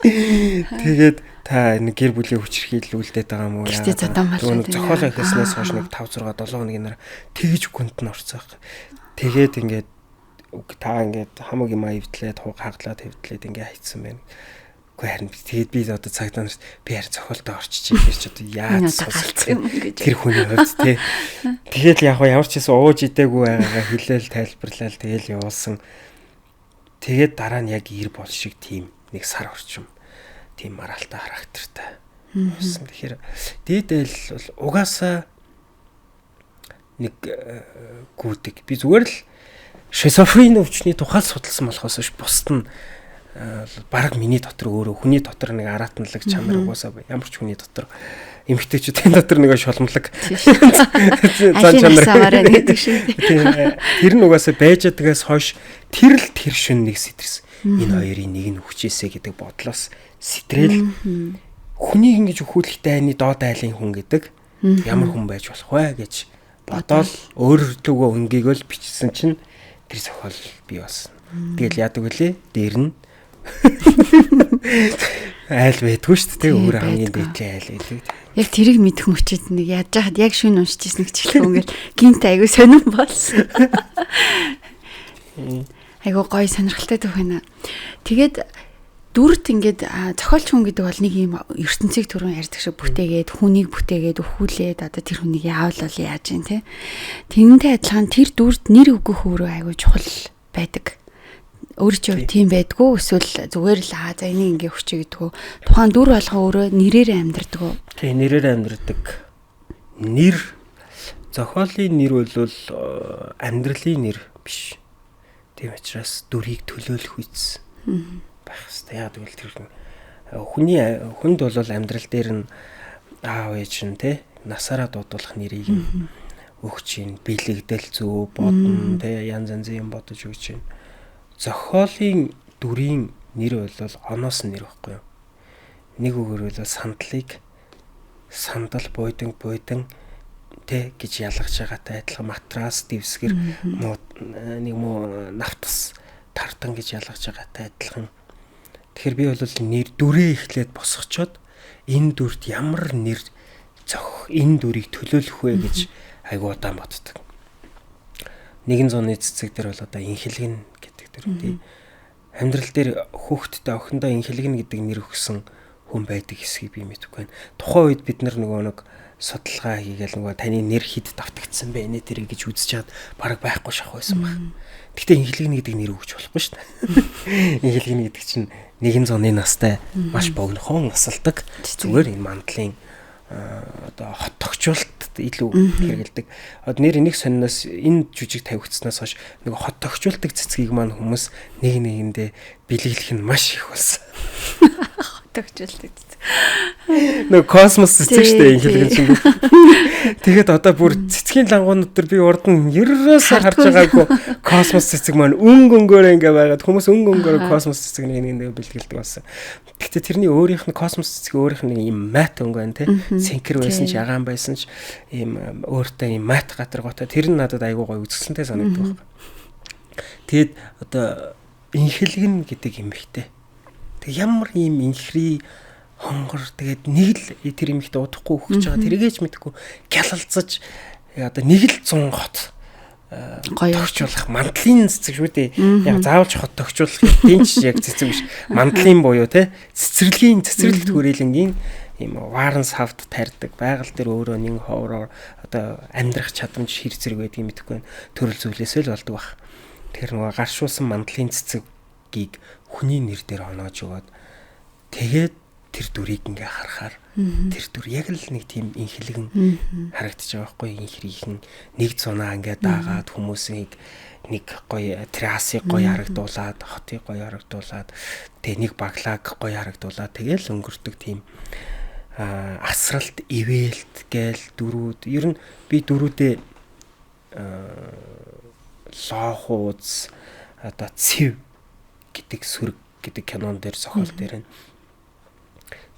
S2: Тэгээд та нэг гэр бүлийн хүчирхийлүүлдээд байгаа юм уу
S1: яа. Нөгөө
S2: зохиол эхэлснээс хойш нэг 5 6 7 хоногийн дараа тэгж гүнд нь орцсон байх. Тэгээд ингээд та ингээд хамаг юм эвдлээд хаглаад эвдлээд ингээд хайцсан байна. Үгүй харин тэгээд би одоо цагдаа нарт би харин зохиолдоо орчиж юм чи одоо яаж
S1: сонсох юм
S2: гэж. Тэр хүний хувьд те. Тэгээд яг ямар ч гэсэн ууж идээгүй байгаагаа хэлээл тайлбарлал тэгэл явуулсан. Тэгээд дараа нь яг ир бол шиг тийм нэг сар орчим тийм маралтай характертай болсон. Тэгэхээр дээдэл бол угаасаа нэг гүдэг. Би зүгээр л шизофрен өвчний тухай судалсан болохоос биш бусд нь бараг миний дотор өөрөө хүний дотор нэг аратналаг чанар угаасаа ямар ч хүний дотор эмэгтэйчүүдийн дотор нэг шоломлог
S1: зан чанар гэдэг шиг.
S2: Тэр нь угаасаа байж байгаас хойш тэр л тэр шин нэг сэтэрсэн. Энэ хоёрын нэг нь хүчээсэ гэдэг бодлоос сэтрэл хүнийг ингэж өхүүлэхтэй айны доод айлын хүн гэдэг ямар хүн байж болох вэ гэж бодоол өөрлөгөө өнгийг л бичсэн чинь тэр зохиол бий болсон. Тэгэл яадаг вүлээ? Дээр нь айл байдгүй шүү дээ. Өөр хамгийн дээдлийн айл байдаг.
S1: Яг тэрийг мэдэх мөчид нэг яаж хахад яг шүн уншижсэн нэг чиглэх ингээл гинт айгу сонирн болсон. Айгу гоё сонирхолтой түүх байна. Тэгээд дүрт ингээд зохиолч хүн гэдэг бол нэг юм ертөнцийг түрүүн ярьдаг шиг бүтээгээд хүнийг бүтээгээд өхүүлээд одоо тэр хүнийг яавал бол яаж юм те. Тэрнтэй адилхан тэр дүрт нэр өгөх өөрөө айгу чухал байдаг. Өөр чи тийм байдгүй эсвэл зүгээр л аа за энийг ингээ хүчээ гэдгүү. Тухайн дүр болгон өөрөө нэрээр амьдардаг уу?
S2: Тийм, нэрээр амьдардаг. Нэр зохиолын нэр бол амьдралын нэр биш. Тийм учраас дүрийг төлөөлөх үс байх хэрэгтэй. Яг гэвэл тэр хүний хүнд бол амьдрал дээр нь аав ээж нь те насаараа дуудуулах нэрийг нь өгч чинь бэлэгдэл зөө бодно те янз янзын юм бодож өгч чинь. Зохиолын дүрийн нэр бол оноос нэр байхгүй юу? Нэг үгээр бол сандлыг сандал буйдан буйдан тэ гэж ялгаж байгаатай адилхан матрас дэвсгэр муу нэг муу нафтас тартан гэж ялгаж байгаатай адилхан. Тэгэхээр би бол нэр дүрээ эхлээд босгочоод энэ дүрт ямар нэр зохих, энэ дүрийг төлөөлөх вэ гэж айгуу удаан боддог. Нэгэн зууны цэцэг дээр бол одоо инхэлгэн гэдэг дүр тий. Амьдрал дээр хүүхдтэй охиндоо инхэлгэн гэдэг нэр өгсөн хүн байдаг хэсгийг би мэдэхгүй байна. Тухайн үед бид нар нөгөө нэг судалгаа хийгээл нөгөө таны нэр хэд давтагдсан бэ нэ тэрийг гэж үзэж чад бараг байхгүй шах байсан баг. Гэхдээ инхэлгэн гэдэг нэр өгч болохгүй шүү дээ. Инхэлгэн гэдэг чинь нэгэн зууны настай маш богинохон насалдаг. Зүгээр энэ мандлын одоо хот тохижуулалт илүү хэрэгэлдэг. Одоо нэр нэг сониноос энэ жүжиг тавигдсанаас хойш нэг хот тохижуулдаг цэцгийг маань хүмүүс нэг нэгэндээ бэлэглэх нь маш их болсон.
S1: Хот тохижуулдаг цэцэг.
S2: Нэг космос цэцэг шүү дээ инхэлгэн чинь. Тэгээд одоо бүр цэцгийн лангуунууд төр би урд нь ерөөсөө харж байгаагүй космос цэцэг маань өнгө өнгөөр ингээ байгаад хүмүүс өнгө өнгөөр космос цэцэг нэг нэгэндээ бэлгэлдэг болсон. Гэхдээ тэрний өөрийнх нь космос цэцэг өөрийнх нь нэг юм мат өнгө байна те. Цэнхэр байсан ч ягаан байсан ч ийм өөртөө ийм мат гадаргуутай тэр нь надад айгуу гоё үзэсгэлэнтэй санагддаг байхгүй. Тэгэд одоо инхэлгэн гэдэг эмэгтэй. Тэг ямар ийм инхри хонгор тэгээд нэг л тэр эмэгтэй удахгүй өгч байгаа тэрийгэж мэдэхгүй гялалзаж одоо нэг л 100 хот гоё тохижуулах мандлын цэцэг шүү дээ. Яг заавалж хот тохижуулах тийм ч яг цэцэг биш. Мандлын буюу те цэцэрлэгийн цэцэрлэгт хүрээлэнгийн ийм вааран савд тарьдаг байгаль дээр өөрөө нэг ховроор одоо амьдрах чадамж хэр зэрэг байдгийг мэдэхгүй байна. Төрөл зүйлээсээ л болдог баг. Тэр нөгөө гаршуулсан мандлын цэцгийг хүний нэр дээр оноож өгөөд тэгээд тэр дүрийг ингээ харахаар тэр дүр яг л нэг тийм инхэлгэн харагдаж байгаа байхгүй инхрийнхэн нэг зунаа ингээ даагаад хүмүүсийг нэг гоё террасыг гоё харагдуулаад хотыг гоё харагдуулаад тэгээ нэг баглааг гоё харагдуулаад тэгэл өнгөрдөг тийм асралт ивэлт гээл дүрүүд ер нь би дүрүүдээ лоохууз одоо цэв гэдэг сүрэг гэдэг кинон дээр зохиол дээр нь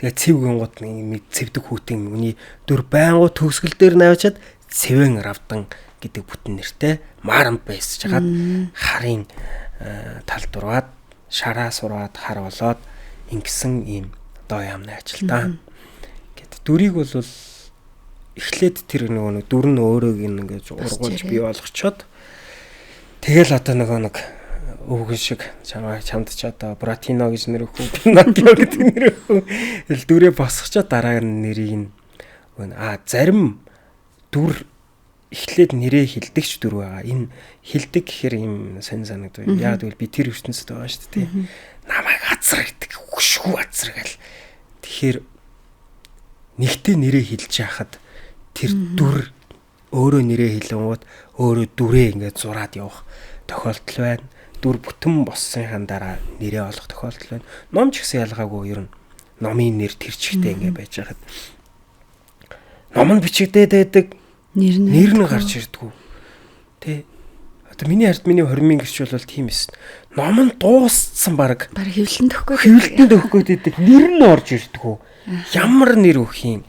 S2: Тэгээ цэв гингууд нэг цэвдэг хүүтэн үний дүр байнгу төгсгөл дээр навчаад цэвэн равдан гэдэг бүтэн нэртэй Маран байсан чагаад харын тал дурваад шараа сураад хар болоод ингэсэн ийм доо яамны ажилтаа. Гэт дүрийг бол эхлээд тэр нөгөө нэг дүр нь өөрөөг ингээд ургуулж бий болгочоод тэгэл одоо нөгөө нэг өвгөн шиг чамд ч одоо Буратино гэж нэр өгөх үү, Пиноккио гэдэг нэр өгөх үү. Тэгэл дүрээ босгочоод дараа нь нэрийг нь зарим дүр эхлээд нэрээ хилдэгч дүр байгаа. Энэ хилдэг гэхээр ийм сонь санагдав. Яг гэвэл би тэр ертөнцид байгаа шүү дээ. Намайг азар гэдэг, хөшгүү азар гэл. Тэгэхээр нэгтээ нэрээ хилж яхад тэр дүр өөрөө нэрээ хэлэнгуут өөрөө дүрээ ингээд зураад явах тохиолдол байна. Дүр бүтэн боссныхаа дараа нэрээ олох тохиолдол байна. Ном ч гэсэн ялгаагүй ер нь номын нэр тэр чигтээ ингээд байж байхад ном нь бичигдээд байдаг, нэр нь гарч ирдгүү. Тэ. Одоо миний ард миний 20 000 гэрч бол тийм эс. Ном нь дууссан баг.
S1: Бараг хэвлэлтэнд өгөх гээд.
S2: Хэвлэлтэнд өгөх гээд байдаг. Нэр нь орж ирдгүү. Ямар нэр өгөх юм?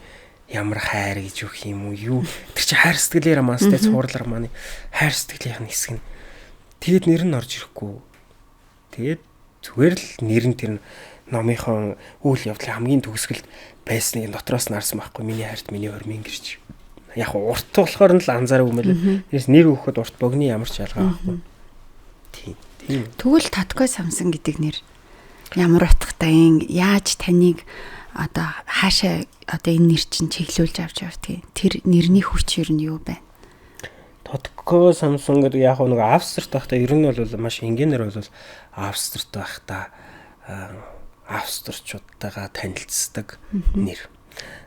S2: Ямар хайр гэж өгөх юм уу? Юу? Тэр чи хайр сэтгэлийн романстай цуврал романы хайр сэтгэлийнх нь хэсэг нь. Тэгээд нэр нь орж ирэхгүй. Тэгээд зүгээр л нэр нь тэр номынхон үйл явдлын хамгийн төгсгөлд байсныг дотроос нь харсан байхгүй. Миний хайрт миний 20 000 гэрч. Яг урт болохоор нь л анзаараагүй юм байна. Тэрс нэр өгөхөд урт богны ямар ч ялгаа байхгүй. Тийм. Тийм.
S1: Тэгвэл Таткой Самсон гэдэг нэр ямар утгатай юм? Яаж таныг одоо хаашаа одоо энэ нэр чинь чиглүүлж авч явдгийг? Тэр нэрний хүч ер нь юу байна?
S2: Таткой Самсон гэдэг яг нэг Австрт байхдаа ер нь бол маш энгийнээр бол Австрт байхдаа австрчуудтайгаа танилцдаг нэр.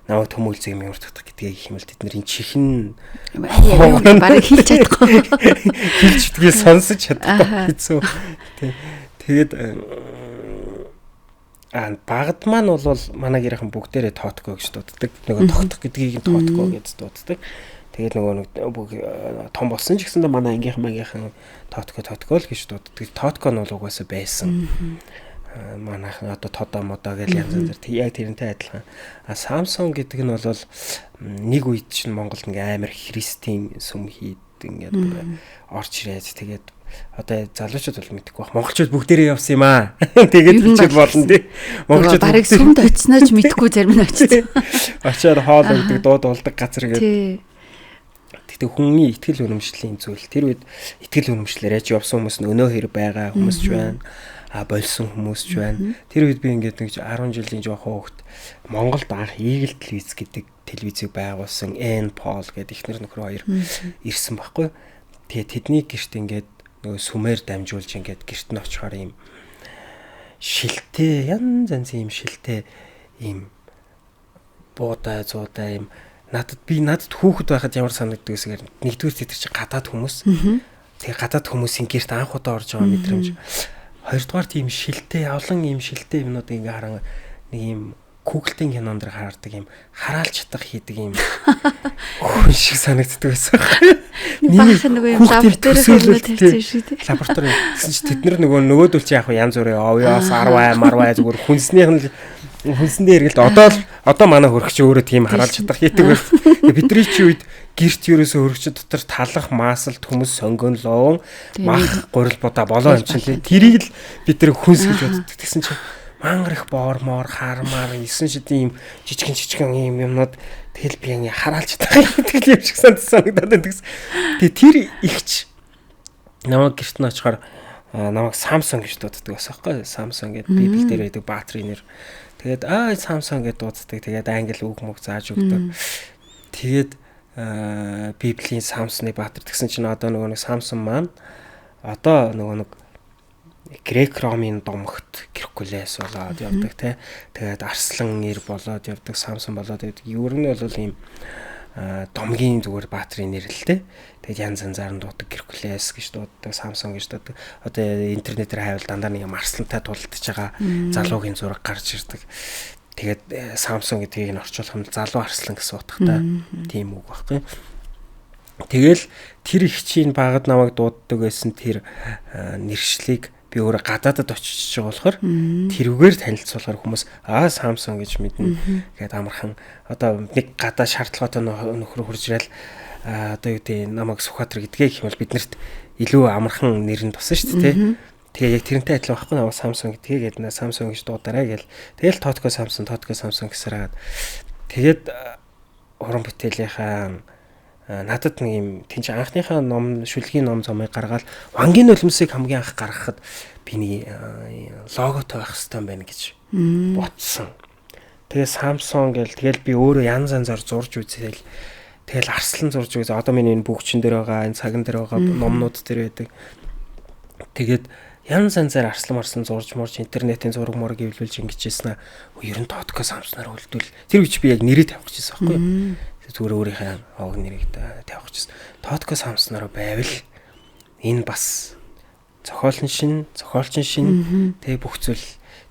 S2: Намайг төмөөлзөг юм уртгах гэдгийг их юм л тэдний чихэн
S1: бараг хэлж чадахгүй.
S2: Хэлж чаддгийг сонсож чадахгүй хэцүү. Тэгээд багад маань бол манай гэрийнхэн бүгдээрээ Тоотко гэж дууддаг. Нөгөө тогтох гэдгийг Тоотко гэж дууддаг. Тэгээд нөгөө нэг том болсон ч гэсэндээ манай ангийнхан Тоотко Тоотко л гэж дууддаг. Тоотко нь бол угаасаа байсан. Манайхан одоо тодо модо гэж янз янзаар яг тэрнтэй адилхан. А Самсон гэдэг нь бол нэг үед чинь Монголд ингээ амар христийн сүм хийд ингээд бүр орч ирээд тэгээд одоо залуучууд бол мэдэхгүй байх. Монголчууд бүгдээрээ явсан юм аа. Тэгээд бичиг болно тий.
S1: Монголчууд бараг сүмд очсноо ч мэдэхгүй зарим нь очсон.
S2: Очиад хоол өгдөг, дууд болдог газар ингээд. Гэхдээ хүний итгэл үнэмшлийн зүйл. Тэр үед итгэл үнэмшлээр яаж явсан хүмүүс нь өнөө хэр байгаа хүмүүс ч байна. Болсон хүмүүс ч байна. Тэр үед би ингээд нэг 10 жилийн жоохон хүүхэд Монголд анх Eagle телевиз гэдэг телевизийг байгуулсан Эн Пол гэдэг эхнэр нөхөр хоёр ирсэн байхгүй. Тэгээ тэдний гэрт ингээд нөгөө сүмээр дамжуулж ингээд гэрт нь очихоор ийм шилтэй янз янзын ийм шилтэй ийм буудай зуудай ийм надад би надад хүүхэд байхад ямар санагддаг гэсээр нэгдүгээр тэд чинь гадаад хүмүүс. Тэгээ гадаад хүмүүсийн гэрт анх удаа орж байгаа мэдрэмж. Хоёрдугаар тийм шилтэй олон ийм шилтэй юмнууд ингээ харан нэг ийм Google-ийн кинон дэр хардаг ийм хараалж чадах хийдэг ийм хүн шиг санагддаг байсан.
S1: Баахан нөгөө юм лабораторийн юмнууд тавьсан шиг тий.
S2: Лаборатори гэсэн чи тэд нар нөгөө нөгөөдөл чи яг янз бүрийн овёос арвай марвай зүгээр хүнснийх нь хүнсэндээ эргэлт одоо л одоо манай хөрөгч өөрөө тийм хараалж чадах хийдэг байсан. Бидний чи үед гэрт ерөөсөө хөрөгч дотор талах маасалт хүмүүс сонгон ловон мах гурил будаа болоо юм чинь тэрийг л бид нар хүнс гэж боддог. Тэгсэн чи мангар их боор моор хармаар 9 шидийн юм жижигэн жижигэн юм юмнууд тэгэл би ингээ хараалж чадах гэдэг юм шиг санагдаад байдаг. Тэгээ тэр ихч намайг гэрт нь очихоор намайг Samsung гэж дууддаг байсан байхгүй. Samsung гэдэг Библи дээр байдаг баатрын нэр. Тэгээд Samsung гэж дууддаг. Тэгээд англи үг мөг зааж өгдөг. Тэгээд Библийн Самсоны баатар тэгсэн чинь одоо нөгөө нэг Самсон маань одоо нөгөө нэг Грек Ромын домогт Геркулес болоод явдаг те. Тэгээд Арслан нэр болоод явдаг, Самсон болоод явдаг. Ер нь бол ийм домгийн зүгээр баатрын нэр л те. Тэгээд янз янзаар нь дууддаг, Геркулес гэж дууддаг, Самсон гэж дууддаг. Одоо интернетээр хайвал дандаа нэг юм арслантай тулдаж байгаа залуугийн зураг гарч ирдэг. Тэгээд Самсон гэдгийг нь орчуулах юм залуу арслан гэсэн утгатай тийм үг байхгүй. Тэгэл тэр их чинь багад намайг дууддаг байсан тэр нэршлиг Би өөрөө гадаадад очиж байгаа болохоор тэрүүгээр танилцуулахаар хүмүүс аа Samsung гэж мэднэ гэдээ амархан одоо нэг гадаа шаардлагатай нөхөр хурж ирэл одоо юу гэдэг намайг Сүхбаатар гэдгээ гэх юм бол биднэрт илүү амархан нэр нь тусан шүү дээ тий. Тэгээ яг тэрнтэй адилхан байхгүй намайг Samsung гэдгээ гээд нэ Samsung гэж дуудараа гэл. Тэгэл Тотко Samsung, Тотко Samsung гэсээр хагаад тэгээд уран бүтээлийнхаа надад нэг юм тэнч анхныхаа ном шүлгийн ном зомыг гаргаад Вангийн нулимсыг хамгийн анх гаргахад би нэг логотой байх хэрэгтэй юм байна гэж бодсон. Тэгээ Samsung гэл тэгэл би өөрөө янз янзаар зурж үзээл тэгэл арслан зурж үзээ. Одоо миний энэ бүгчин дээр байгаа, энэ цаган дээр байгаа номнууд дээр байдаг. Тэгээд янз янзаар арслан марслан зурж мурж интернетийн зураг мураг эвлүүлж ингэж ийсэн. Ер нь Тотко Samsung-аар үлдвэл тэр үеч би яг нэрээ тавих гэжсэн байхгүй юу? Зүгээр өөрийнхөө овг нэрийг тавих гэжсэн. Тотко Samsung-аар байвал энэ бас зохиол нь шин, зохиолч нь шин тэгээ бүх зүйл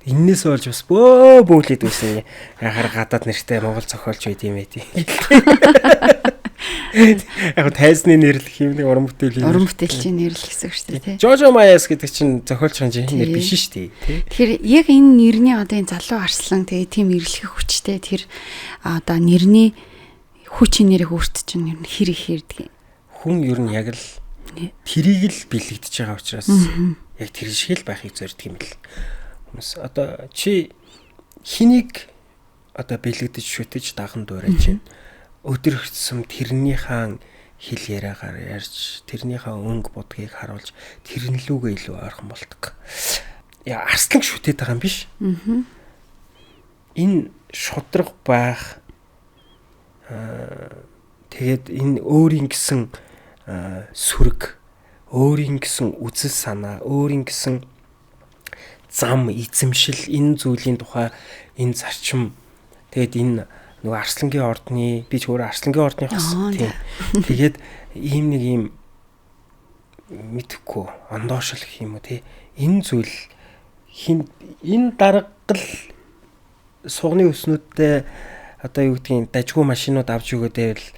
S2: эннээс болж бас бөөлөд байсан. Яхаар гадаад нэртэй Монгол зохиолч байд юм ээ тий. Яг тайзны нэрлэх юм нэг уран бүтээлийн
S1: уран бүтээлчийн нэрлэх гэсэн үг шүү дээ тий.
S2: Жожо Маяс гэдэг чинь зохиолч ханжийн нэр биш шүү дээ тий.
S1: Тэгэхээр яг энэ нэрний одоо энэ залуу арслан тэгээ тийм нэрлэх хүчтэй тэр одоо нэрний хүчин нэрийг өөрт чинь ер нь хэр их хэрдэг.
S2: Хүн ер нь яг л тэрийг л бэлэгдэж байгаа учраас яг тэр шиг л байхыг зорддог юм бэл. Хүмүүс одоо чи хэнийг одоо бэлэгдэж шүтэж даган дуурайж байна. Өдөр хэвчсэн тэрнийхээ хэл яриагаар ярьж, тэрнийхээ өнгө будгийг харуулж тэрэн лүүгээ илүү ойрхон болдог. Яа арслан шүтээд байгаа юм биш. Энэ шудраг байх тэгээд энэ өөрийн гэсэн сүрэг, өөрийн гэсэн үзэл санаа, өөрийн гэсэн зам, эзэмшил энэ зүйлийн тухай энэ зарчим тэгээд энэ нөгөө Арслангийн ордны би ч өөрөө Арслангийн ордны хос тийм. Тэгээд ийм нэг ийм мэдхгүй ондоошл гэх юм уу тий. Энэ зүйл хин энэ даргал сугны өснүүдтэй одоо юу гэдгийг дажгүй машинууд авч өгөөд байвал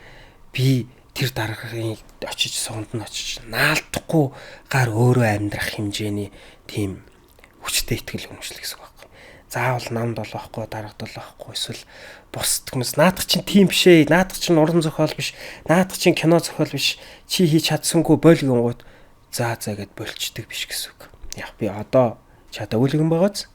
S2: би тэр даргын очиж суганд нь очиж наалдахгүй гар өөрөө амьдрах хэмжээний тийм хүчтэй итгэл үнэмшил гэсэн үг байхгүй. Заавал намд олохгүй, даргад олохгүй эсвэл бусд хүмүүс наадах чинь тийм биш ээ, наадах чинь уран зохиол биш, наадах чинь кино зохиол биш, чи хийж чадсангүй болгонгууд за за гэд болчдөг биш гэсэн үг. Яг би одоо чадаагүй л юм байгааз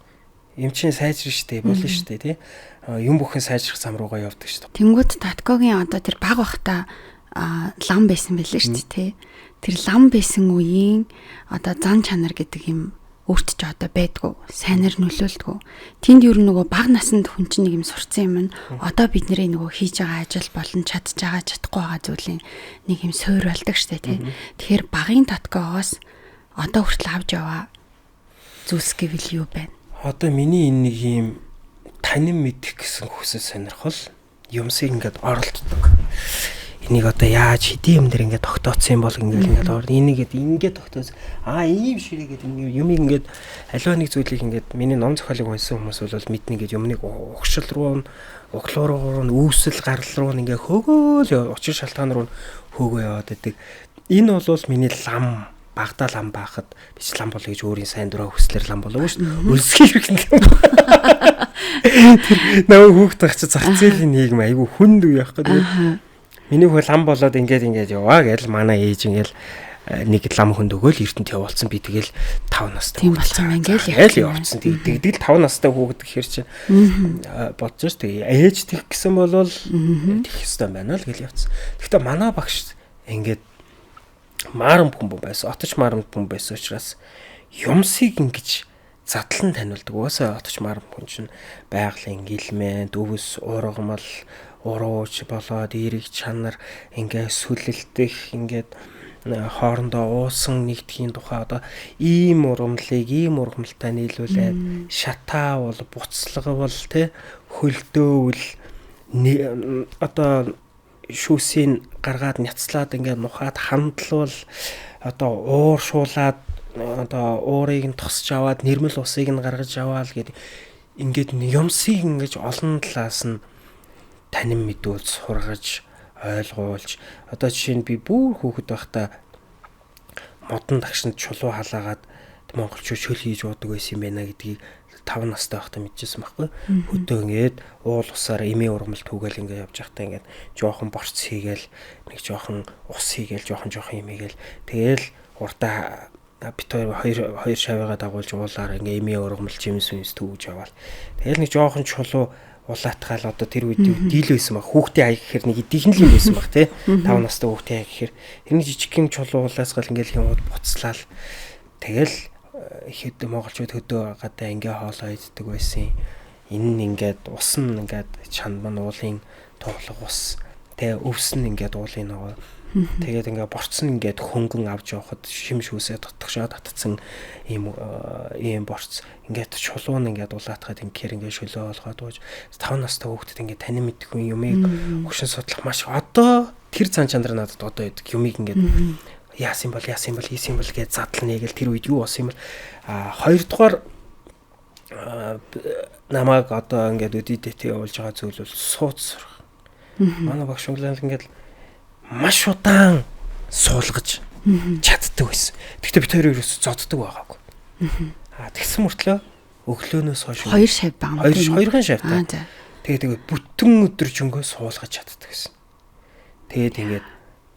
S2: юм чинь сайжрна штэ, болно штэ тий. Юм бүхэн сайжрах зам руугаа явдаг штэ.
S1: Тэнгүүд Таткогийн одоо тэр баг бахта лам байсан байлээ штэ тий. Тэр лам байсан үеийн одоо зан чанар гэдэг юм өөрт ч одоо байдгүй, сайнаар нөлөөлдгөө. Тэнд ер нь нөгөө бага наснд хүн чинь нэг юм сурцсан юм нь одоо бидний нөгөө хийж байгаа ажил болон чадж байгаа, чадахгүй байгаа зүйлийн нэг юм суур болдог штэ тий. Тэгэхээр багын Таткоогоос одоо хүртэл авч яваа зүйлс гэвэл юу байна?
S2: Одоо миний энэ нэг юм танин мэдэх гэсэн хүсэл сонирхол юмсыг ингээд оролддог. Энийг одоо яаж хэдийн юм дэр ингээд тогтооцсон юм бол ингээд ингээд энийг ингээд тогтооц аа ийм ширээгээд юм ингээд аливаа нэг зүйлийг ингээд миний ном зохиолыг уншсан хүмүүс бол мэднэ ингээд юмныг угшил руу углуу руу үүсэл гарал руу ингээд хөөгөөл учир шалтгаан руу хөөгөө яваад байдаг. Энэ бол миний лам багадаа лам байхад би ч лам болъё гэж өөрийн сайн дураа хүслээр лам болоогүй шүү дээ. Өлсгий хэрэг лам. Тэр нөгөө хүүхд тах чи зах зээлийн нийгэм айгүй хүнд үе байхгүй. Тэгээд миний хөө лам болоод ингээд ингээд яваа гэж манай ээж ингээд нэг лам хүнд өгөөл эрдэнэт явуулсан. Би тэгэл 5 настай
S1: тийм болсон юм ингээл
S2: явуулсан. Тэгдэг л 5 настай хүүхэд гэхэр чинь бодож ш. Тэгээ ээж тех гэсэн болвол тех ёстой байна л гэл явцсан. Гэхдээ манай багш ингээд марам хүн байсан. Отож марам хүн байсан учраас юмсыг ингэж задлан таниулдаг. Угаасаа отож марам хүн чинь байгалийн гэлмэн, дөвс, ургамал, урууч болоод эерэг чанар ингээ сүлэлдэх ингээд хоорондоо уусан нэгдэхийн тухай одоо ийм ургамлыг ийм ургамалтай нийлүүлээд шатаавал, буцлагвал тэ хөлдөөвэл одоо шүүсийг гаргаад няцлаад ингээд нухаад хандлуул одоо уур шуулаад одоо уурыг нь тосч аваад нэрмэл усыг нь гаргаж аваал гэд ингээд юмсыг ингэж олон талаас нь танин мэдүүлж сургаж ойлгуулж одоо жишээ нь би бүр хүүхэд байхдаа модон тагшинд чулуу халаагаад монголчууд шөл хийж уудаг байсан юм байна гэдгийг 5 настай байхдаа мэдчихсэн байхгүй. Хөдөө ингээд уул усаар эмээ ургамал түүгээл ингээд явж байхдаа ингээд жоохон борц хийгээл, нэг жоохон ус хийгээл, жоохон юм хийгээл, тэгээл урдаа бит хоёр шавыгаа дагуулж уулаар ингээ эмээ ургамал жимс юмс түүж яваал. Тэгэл нэг жоохон чулуу улаатгаал одоо тэр үед дийл байсан баг. Хүүхдийн аяг гэхэр нэг идийнхэн л юм байсан баг тий. 5 настай хүүхдийн аяг гэхэр тэр нэг жижигхэн чулуу улаасгаал ингээл юмуд буцлаал. Тэгэл ихэд монголчууд хөдөө гадаа ингээ хоолоо иддэг байсан. Энэ нь ингээд ус нь ингээд чанд мань уулын туулга ус. Тэ өвс нь ингээд уулын ногоо. Тэгээд ингээ борц нь ингээд хөнгөн авч явахад шим шүүсээ дотгошоо татцсан ийм ийм борц. Ингээд чулуу нь ингээд улаатахад ингээр ингээд шөлөө олгоод ууж 5 настай хүүхдэд ингээд танин мэдгүй юмыг хөшин судлах маш одоо тэр цан чанар надад одоо идэг юмыг ингээд яасан бол яасан бол хийсэн бол гэж задлана гэл тэр үед юу болсон юм бол. А хоёрдугаар намайг одоо ингээд өдийдээ явуулж байгаа зүйл бол сууц сурах. Манай багш углаал ингээд маш удаан суулгаж чаддаг байсан. Гэхдээ бид хоёр ерөөсө зоддог байгаагүй. Аа тэгсэн мөртлөө өглөөнөөс хойш
S1: хоёр шав байгаа
S2: юм. Хоёрхан шавтай. Тэгээд бүтэн өдөржингөө суулгаж чаддаг гэсэн. Тэгээд ингээд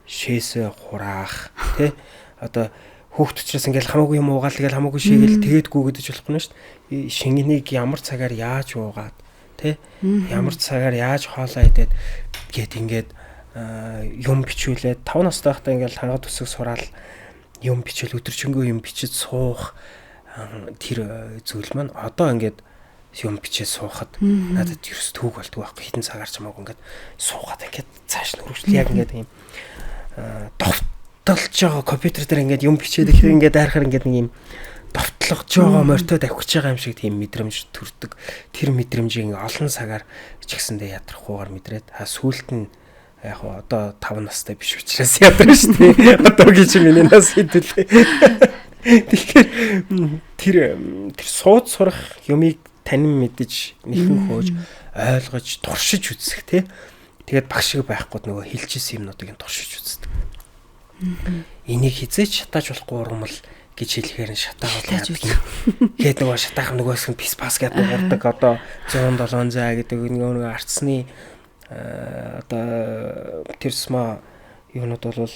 S2: шээсээ хураах тий одоо хүүхд учраас ингээд хамаагүй юм уугаал тэгэл хамаагүй шийгээл тэгээд гүгдэж болохгүй нь шүү дээ. Шингэнийг ямар цагаар яаж уугаад тий ямар цагаар яаж хоолоо идээд гээд ингээд юм бичүүлээд 5 настай байхдаа ингээл хангад төсөг сураал юм бичвэл өдөржингөө юм бичиж суух тэр зүйл маань одоо ингээд юм бичээд суухад надад ерөөс түүг болдгоо байхгүй. Хитэн цагаар ч хамаагүй ингээд суугаад ингээд цааш нь хөрвжл яг ингээд юм довтолж байгаа компьютер дээр ингээд юм бичээд ихээр ингээд дайрахаар ингээд нэг юм довтлогож байгаа морьтой давхиж байгаа юм шиг тийм мэдрэмж төрдөг. Тэр мэдрэмжийг ингээд олон цагаар ч гэсэндээ ядрахгүйгээр мэдрээд сүүлд нь яг одоо 5 настай биш учраас ядарна шүү дээ. Одоо гэж миний нас хэдүүлээ. Тэгэхээр тэр сууд сурах юмыг танин мэдэж, нэхэн хөөж, ойлгож, туршиж үзэх тий. Тэгээд багш шиг байхгүй нөгөө хэлжсэн юмнуудыг нь туршиж үздэг. Энийг хизээч шатааж болохгүй ургамал гэж хэлэхээр нь шатаавал яадаг. Тэгээд нөгөө шатаах нөгөөс нь пис пас гэдэг дуугардаг. Одоо 107 зай гэдэг нөгөө арцсны одоо тэр сма юунууд бол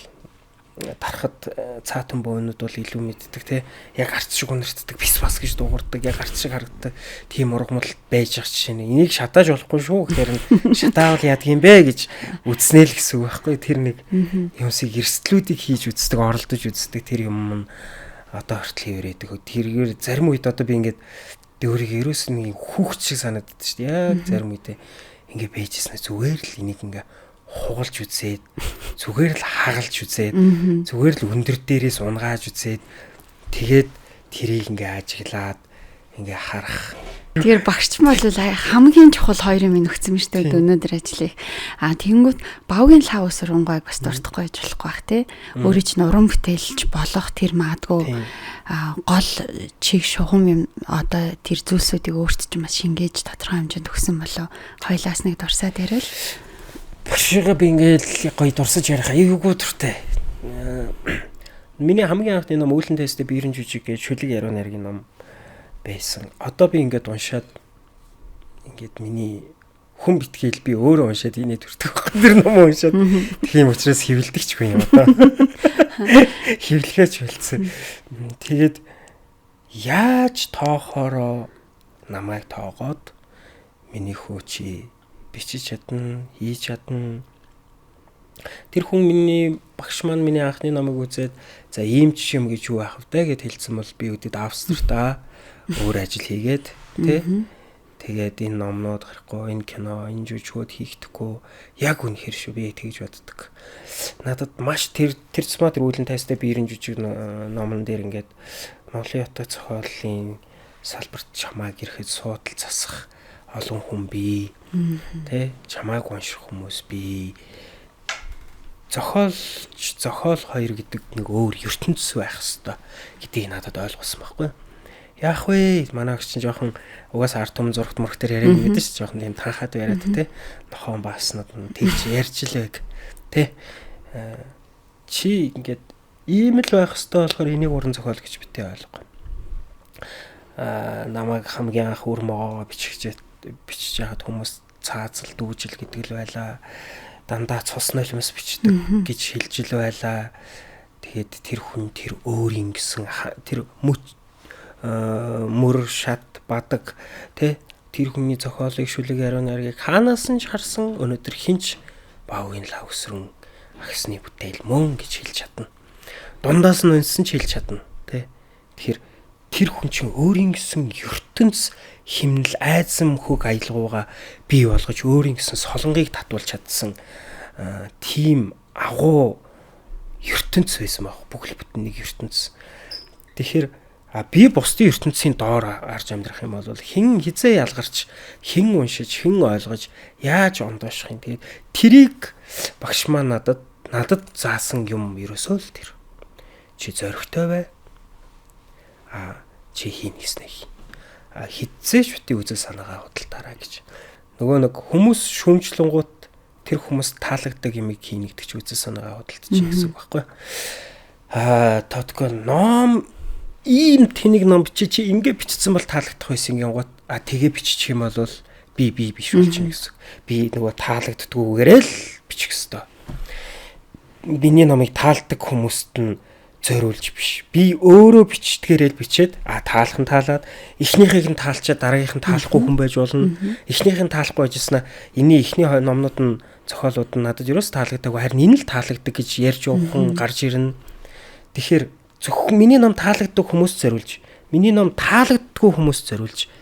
S2: тархад цаатан буйнууд бол илүү мэддэг те. Яг арц шиг үнэртдэг, пис бас гэж дуугардаг, яг арц шиг харагддаг тийм ургамал байж байгаа жишээ нь. Энийг шатааж болохгүй шүү гэхээр нь шатаавал яадаг юм бэ гэж үзнэ л гэсэн үг байхгүй. Тэр нэг юмсыг эрсдлүүдийг хийж үздэг, оролдож үздэг тэр юм нь одоо хүртэл хэврээдэг. Тэргээр зарим үед одоо би ингээд өөрийг ерөөс нэг хүүхд шиг санагддаг шүү дээ. Яг зарим үедээ ингээ бэжсэн зүгээр л энийг ингээ хугалж үзээд, зүгээр л хагалж үзээд, зүгээр л өндөр дээрээс унгааж үзээд, тэгээд тэрийг ингээ ажиглаад ингээ харах.
S1: Тэгэхээр багш бол хамгийн чухал хоёр юм нөхцөн шүү дээ өнөөдөр ажлыг. А тэгэнгүүт бавгийн лав ус урангойг бас дуртахгүй байж болохгүй бах тий. Өөрийн чинь уран бүтээлч болох тэр магадгүй гол чиг шугам юм одоо тэр зүйлсүүдийг өөрт чинь бас шингээж тодорхой хэмжээнд өгсөн болов. Хоёлаас нэг дурсаад яриад.
S2: Багшигаа би ингээл гоё дурсаж ярих аюугүй дуртай. Миний хамгийн анхны ном Үүлэн тесттэй биерэн жүжиг гэж шүлэг яриа наргийн ном байсан. Одоо би ингээд уншаад ингээд миний хүн битгээл би өөрөө уншаад инээ төрдөг байхгүй. Тэр ном уншаад тийм учраас хэвлэдэгч хүн юм одоо. Хэвлэхээч болцсон. Тэгээд яаж тоохороо намайг тоогоод миний хөө чи бичиж чадна, хийж чадна. Тэр хүн миний багш маань миний анхны номыг үзээд за ийм ч юм гэж юу байх вэ гэд хэлсэн бол би өдөд Австртаа өөр ажил хийгээд тий. Тэгээд энэ номнууд гарахгүй, энэ кино, энэ жүжигүүд хийхдэггүй. Яг үнэхэр шүү би тэгж боддог. Надад маш тэр тусмаа тэр үүлэн тайстай биерэн жүжиг номон дээр ингээд Монголын ётой зохиолын салбарт чамааг ирэхэд суудал засах олон хүн бий. Тэ чамааг унших хүмүүс бий. Зохиолч зохиол хоёр гэдэг нэг өөр ертөнц байх хэвээр гэдгийг надад ойлгосон байхгүй. Яах вэ? Манай агч чинь жоохон угаасаа ард түмэн зурагт мөрөх дээр яриаг мэдэн ш жоохон тийм танхаад яриад те. Нохон бааснууд нь тэгж ярьж лэг те. Чи ингээд ийм л байх хэвээр болохоор энийг уран зохиол гэж битээ ойлго. Намайг хамгийн анх үр могоогоо бичиж яхад хүмүүс цаазал дүүжил гэдэг л байлаа. Дандаа цус нулимс бичдэг гэж хэлж л байлаа. Тэгээд тэр хүн тэр өөрийн гэсэн тэр мөр шат бадаг тэ тэр хүний зохиолыг шүлэг ариун наргийг хаанаас нь ч харсан өнөөдөр хинч Баавгийн лав өсрөн агсны бүтээл мөн гэж хэлж чадна. Дундаас нь унсан ч хэлж чадна тэ. Тэгэхээр тэр хүн чинь өөрийн гэсэн ертөнц химнэл айдсан хөг аялгууга бий болгож өөрийн гэсэн солонгийг татуулж чадсан тийм агуу ертөнц байсан баг. Бүхэл бүтэн нэг ертөнц. Тэгэхээр би бусдын ертөнцийн доор арж амьдрах юм бол хэн хизээ ялгарч, хэн уншиж, хэн ойлгож, яаж ондооших юм. Тэгээд тэрийг багш маань надад заасан юм ерөөсөө л тэр. Чи зоригтой бай. Чи хийнэ гэснээ хий. Хизээ ч бити үзэл санаагаа худалдаарай гэж. Нөгөө нэг хүмүүс шүүмжлэнгуут тэр хүмүүс таалагддаг юмыг хийнэ гэдэг чи үзэл санаагаа худалдаж гэсэн үг байхгүй. Тотко ном ийм тэнэг ном бичиж чи ингэ бичсэн бол таалагдах байсан гингууд тэгээ бичих юм бол би биш болчихно гэсэн. Би нөгөө таалагддгүйгээрээ л бичих ёстой. Миний номыг таалдаг хүмүүст нь зориулж биш. Би өөрөө бичдгээрээ л бичээд таалах нь таалаад эхнийхийг нь таалчаад дараагийнх нь таалахгүй хүн байж болно. Эхнийх нь таалахгүй байжснаа энэний эхний номнууд нь зохиолууд нь надад ерөөс таалагдаагүй харин энэ л таалагддаг гэж ярьж явах хүн гарч ирнэ. Тэгэхээр зөвхөн миний ном таалагддаг хүмүүст зориулж, миний ном таалагддаггүй хүмүүст зориулж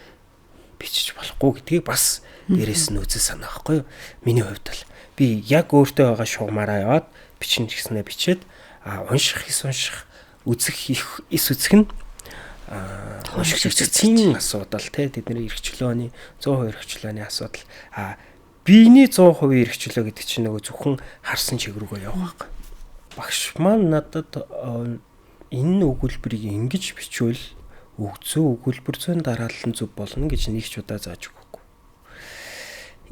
S2: бичиж болохгүй гэдгийг бас дээрээс нь үзэл санаа байхгүй юу? Миний хувьд бол би яг өөртөө байгаа шугамаараа яваад бичнэ гэснээ бичээд унших эс унших, үзэх эс үзэх нь унших үзэхийн асуудал тий тэдний эрх чөлөөний 100% эрх чөлөөний асуудал. Биений 100% эрх чөлөө гэдэг чинь нөгөө зөвхөн харсан чиг рүүгээ явах байхгүй. Багш маань надад энэ өгүүлбэрийг ингэж бичвэл үг зүй өгүүлбэр зүйн дараалал нь зөв болно гэж нэг ч удаа зааж өгөөгүй.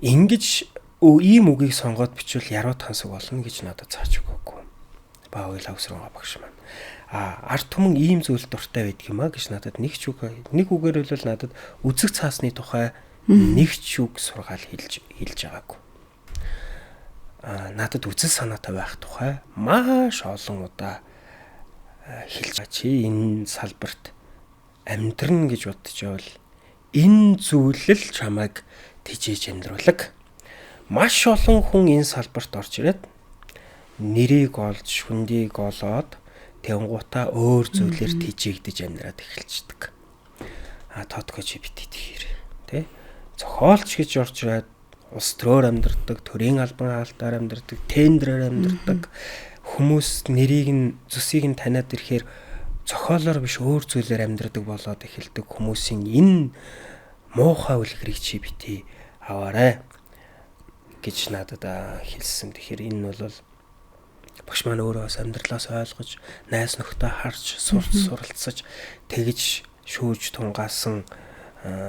S2: Ингэж ийм үгийг сонгоод бичвэл яруу тансаг болно гэж надад зааж өгөөгүй. Баавгай лавсрууга багш маань. Ард түмэн ийм зүйл дуртай байдаг юм а гэж надад нэг ч үг нэг үгээр бол надад үзэг цаасны тухай нэг ч үг сургаал хэлж байгаагүй. Надад үзэл санаатай байх тухай маш олон удаа хэлж чи энэ салбарт амьдрна гэж бодож байвал энэ зүйл л чамайг тэжээж амьдруулаг. Маш олон хүн энэ салбарт орж ирээд нэрийг олж, хүндийг олоод тэнгуутаа өөр зүйлээр тэжээгдэж амьдраад эхэлчихдэг. Тоодгоо чи битгий тэгэхээр тий. Зохиолч гэж орж ирээд улс төрөөр амьдрдаг, төрийн албан хаалтаар амьдрдаг, тендерээр амьдрдаг. Хүмүүс нэрийг нь зүсийг нь таниад ирэхээр зохиолоор биш өөр зүйлээр амьдрдаг болоод эхэлдэг хүмүүсийн энэ муухай үлгэрийг чи битгий аваарай гэж надад хэлсэн. Тэгэхээр энэ нь бол багш маань өөрөө бас амьдралаас ойлгож, найз нөхдөө харж, суралцаж, тэгж шүүж тунгаасан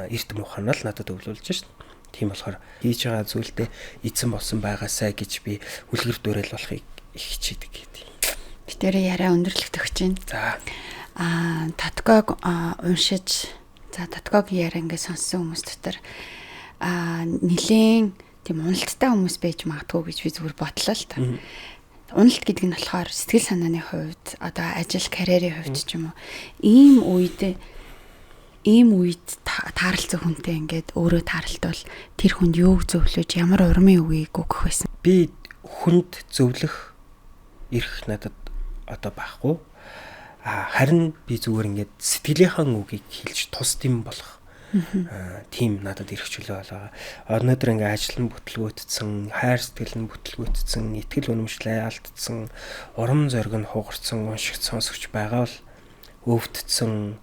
S2: эрт муухай нь л надад өвлүүлж шин. Тийм болохоор хийж байгаа зүйлдээ эзэн болсон байгаасай гэж би үлгэр дуурайл болохыг их хичээдэг гэдэг.
S1: Би тэрэ яриа өндөрлөгт өгч байна.
S2: За.
S1: Татког уншиж, за Таткогийн яриа ингээд сонссон хүмүүс дотор нилээн тийм уналттай хүмүүс байж магадгүй гэж би зүгээр бодлоо л та. Уналт гэдэг нь болохоор сэтгэл санааны хувьд, одоо ажил, карьерийн хувьд ч юм уу. Ийм үед тааралцсан хүнтэй ингээд өөрөө тааралтвал тэр хүнд юуг зөвлөж, ямар урмын үгийг өгөх байсан?
S2: Би хүнд зөвлөх эрх надад одоо байхгүй. Харин би зүгээр ингээд сэтгэлийнхаа үгийг хэлж тус дэм болох тийм надад эрх чөлөө болоо. Өнөөдөр ингээ ажил нь бүтлгүүтсэн, хайр сэтгэл нь бүтлгүүтсэн, итгэл үнэмшлээ алдсан, урам зориг нь хугарсан, уншигч сонсогч байгаа бол өвдсөн,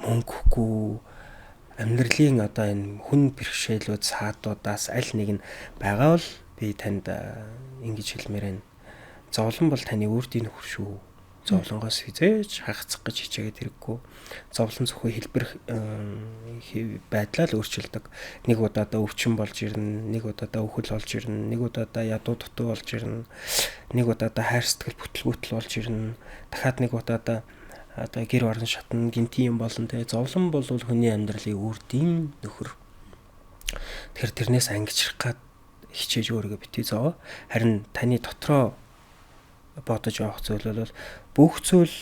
S2: мөнгөгүй амьдралын одоо энэ хүн бэрхшээлүүд саадуудаас аль нэг нь байгаа бол би танд ингэж хэлмээр байна. Зовлон бол таны үрдийн нөхөр шүү. Зовлонгоос хизээж хагацах гэж хичээгээд хэрэггүй. Зовлон зөвхөн хэлбэр байдлаа л өөрчилдөг. Нэг удаадаа өвчин болж ирнэ, нэг удаадаа өхөл болж ирнэ, нэг удаадаа ядуу дутуу болж ирнэ, нэг удаадаа хайр сэтгэл бүтлгүүтэл болж ирнэ. Дахиад нэг удаадаа Одоо гэр орон шатна, гинти юм болно те. Зовлон бол хүний амьдралын үрдийн нөхөр. Тэгэхээр тэрнээс ангижрах гад хичээж өөрийгөө битгий зовоо. Харин таны дотроо бодож явах зүйл бол бүх зүйл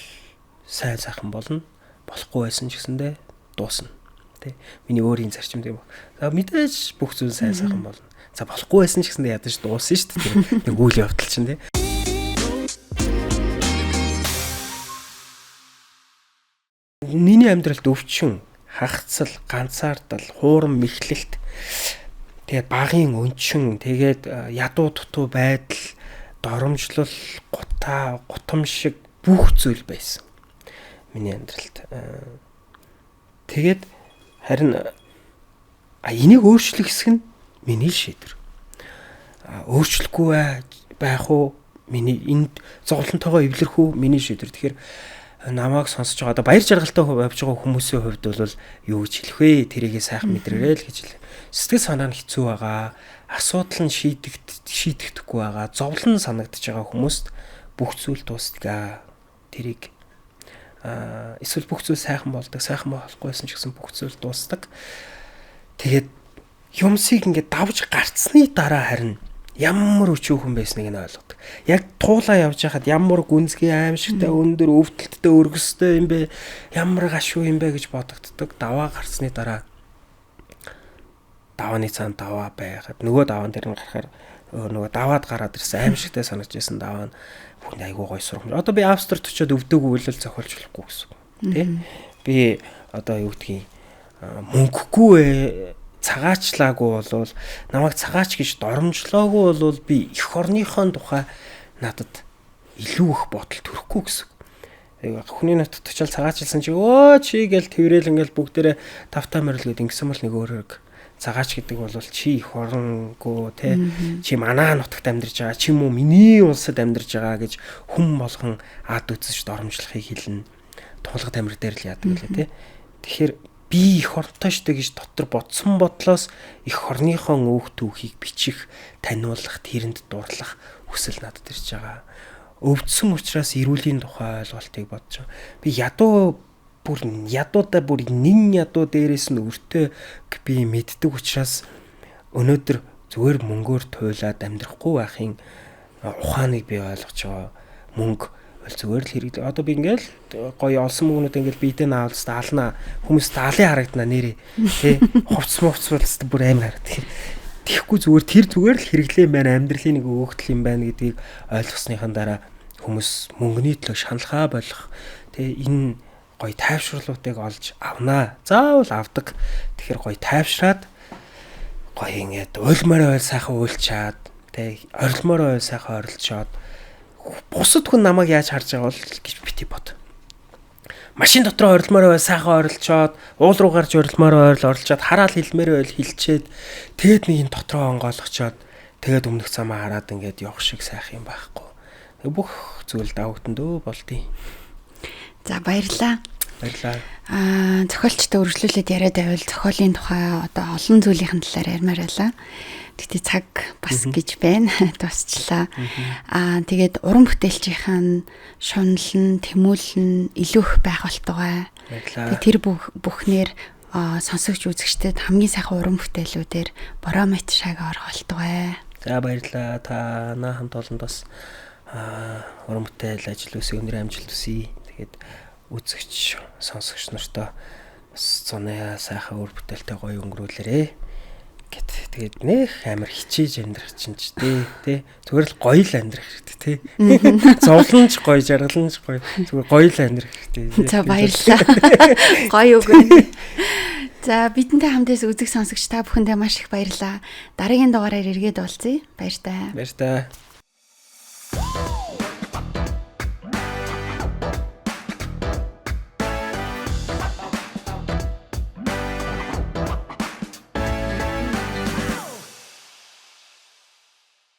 S2: сайн сайхан болно. Болохгүй байсан ч гэсэндээ дуусна. Тэ. Миний өөрийн зарчим тийм. За мэдээж бүх зүйл сайн сайхан болно. За болохгүй байсан ч гэсэндээ ядаж дуусна шүү дээ. Нэг үйл явдал чинь тэ. Миний амьдралд өвчин, хагцал, ганцаардал, хуурам мэхлэлт, тэгээд багын өнчин, тэгээд ядуу дутуу байдал, доромжлол, гутаа, гутам шиг бүх зүйл байсан миний амьдралд. Тэгээд харин энийг өөрчлөх хэсэг нь миний шийдвэр. Өөрчлөхгүй байх уу? Миний энд зовлонтойгоо эвлэрэх үү? Миний шийдвэр. Тэгэхээр намайг сонсож байгаа одоо баяр жаргалтай явж байгаа хүмүүсийн хувьд бол юу гэж хэлэх вэ? Тэрийгээ сайхан мэдрээрэй л гэж хэлэх. Сэтгэл санаа нь хэцүү байгаа, асуудал нь шийдэгдэхгүй байгаа, зовлон санагдаж байгаа хүмүүст бүх зүйл дуустдаг. Тэрийг эсвэл бүх зүйл сайхан болдог, сайхан болохгүйсэн ч гэсэн бүх зүйл дуустдаг. Тэгээд юмсыг ингээд давж гарцсны дараа харин ямар өчүүхэн байсныг нь ойлгодог. Яг туулаа явж байхад ямар гүнзгий аимшигтай өндөр өвдөлттэй өргөстэй юм бэ? Ямар гашуу юм бэ гэж бодогддог. Даваа гарцсны дараа давааны цаана даваа байхад нөгөө даваан дээр нь гарахаар нөгөө даваад гараад ирсэн аимшигтай санагдаж байсан даваа нь бүхэнд айгүй гоё сургамж. Одоо би Австрид очиод өвдөөгүй үйл зохиолж болохгүй гэсэн үг. Тэ? Би одоо юу гэдгийг мөнгөгүй цагаачлаагүй болвол намайг цагаач гэж доромжлоогүй болвол би эх орныхоо тухай надад илүү их бодол төрөхгүй гэсэн. Хүний нутагт очиод цагаачлсан чи өө чи гэл тэрэл ингээл бүгдээрээ тавтаа морил гэд ингэсэн бол нэг өөр хэрэг. Цагаач гэдэг бол чи эх оронгүй те чи манай нутагт амьдарч байгаа чи юм уу миний улсад амьдарч байгаа гэж хүн болгон ад үзэж доромжлохыг хэлнэ. Туулга тамир дээр л яадаг лээ те. Тэгэхээр би эх оронтой штэ гэж дотор бодсон бодлоос эх орныхоо өөх түүхийг бичих, таниулах, тэрэнд дурлах хүсэл надад ирж байгаа. Өвдсөн учраас эрүүлийн тухай ойлголтыг бодож байгаа. Би ядуу бүр ядуудаа бүр нин ядуу дээрээс нь өртөө би мэддэг учраас өнөөдөр зүгээр мөнгөөр туйлаад амьдрахгүй байхын ухааныг би ойлгож байгаа. Мөнгө бол зүгээр л хэрэглээ. Одоо би ингээл гоё олсон мөнгнүүд ингээл биедээ наавал даална. Хүмүүс даалын харагдана нэрээ. Тэ хувцс мувц бол бүр амар харагдах. Тэгэхгүй зүгээр тэр зүгээр л хэрэглээ юм байна. Амьдралын нэг өгөгдөл юм байна гэдгийг ойлгосныхан дараа хүмүүс мөнгөний төлөө шаналхаа болох тэ энэ гоё тайвшруулуудыг олж авнаа. Заавал авдаг. Тэгэхээр гоё тайвшраад гоё ингээд уйлмаар ойл сайхан уйлчаад тэ орилмоор ойл сайхан орилчоод бусад хүн намайг яаж харж байгаа бол гэж бити бод. Машин дотор орилмоор ойл сайхан орилчоод уул руу гарч орилмоор ойл орилчоод хараал хэлмээр ойл хилчээд тэгээд нэг юм дотроо онгойлгочоод тэгээд өмнөх замаа хараад ингээд явах шиг сайхан юм байхгүй. Бүх зүйл давагдан дөө болдیں۔
S1: За баярлалаа.
S2: Баярлалаа.
S1: Зохиолчтой үргэлжлүүлээд яриад байвал зохиолын тухай одоо олон зүйлийн талаар ярмаар байлаа. Тэгтээ цаг бас гэж байна. Дуусчлаа. Тэгээд уран бүтээлчийнхэн шунал нь, тэмүүлэл нь илүү их байх болтугай.
S2: Баярлалаа.
S1: Тэр бүхнээр сонсогч үзэгчдэд хамгийн сайхан уран бүтээлүүдээр Боромит шаг орох болтугай.
S2: За баярлалаа. Та наа хамт олонд бас уран бүтээл ажил үсэг өндөр амжилт хүсье. Тэгээд үзэгч сонсогч нартаа бас зуны сайхан үр бүтээлтэй гоё өнгөрүүлээрэ гэт. Тэгээд нэх амар хичээж амьдрах чинь ч тий. Зүгээр л гоё л амьдрах хэрэгтэй тий. Зовлон ч гоё, жаргалан ч гоё. Зүгээр гоё л амьдрах хэрэгтэй.
S1: За баярлалаа. Гоё үг байна. За бидэнтэй хамтээс үзэг сонсогч та бүхэндээ маш их баярлалаа. Дараагийн дугаараар эргээд уулзъя. Баяртай.
S2: Баяртай.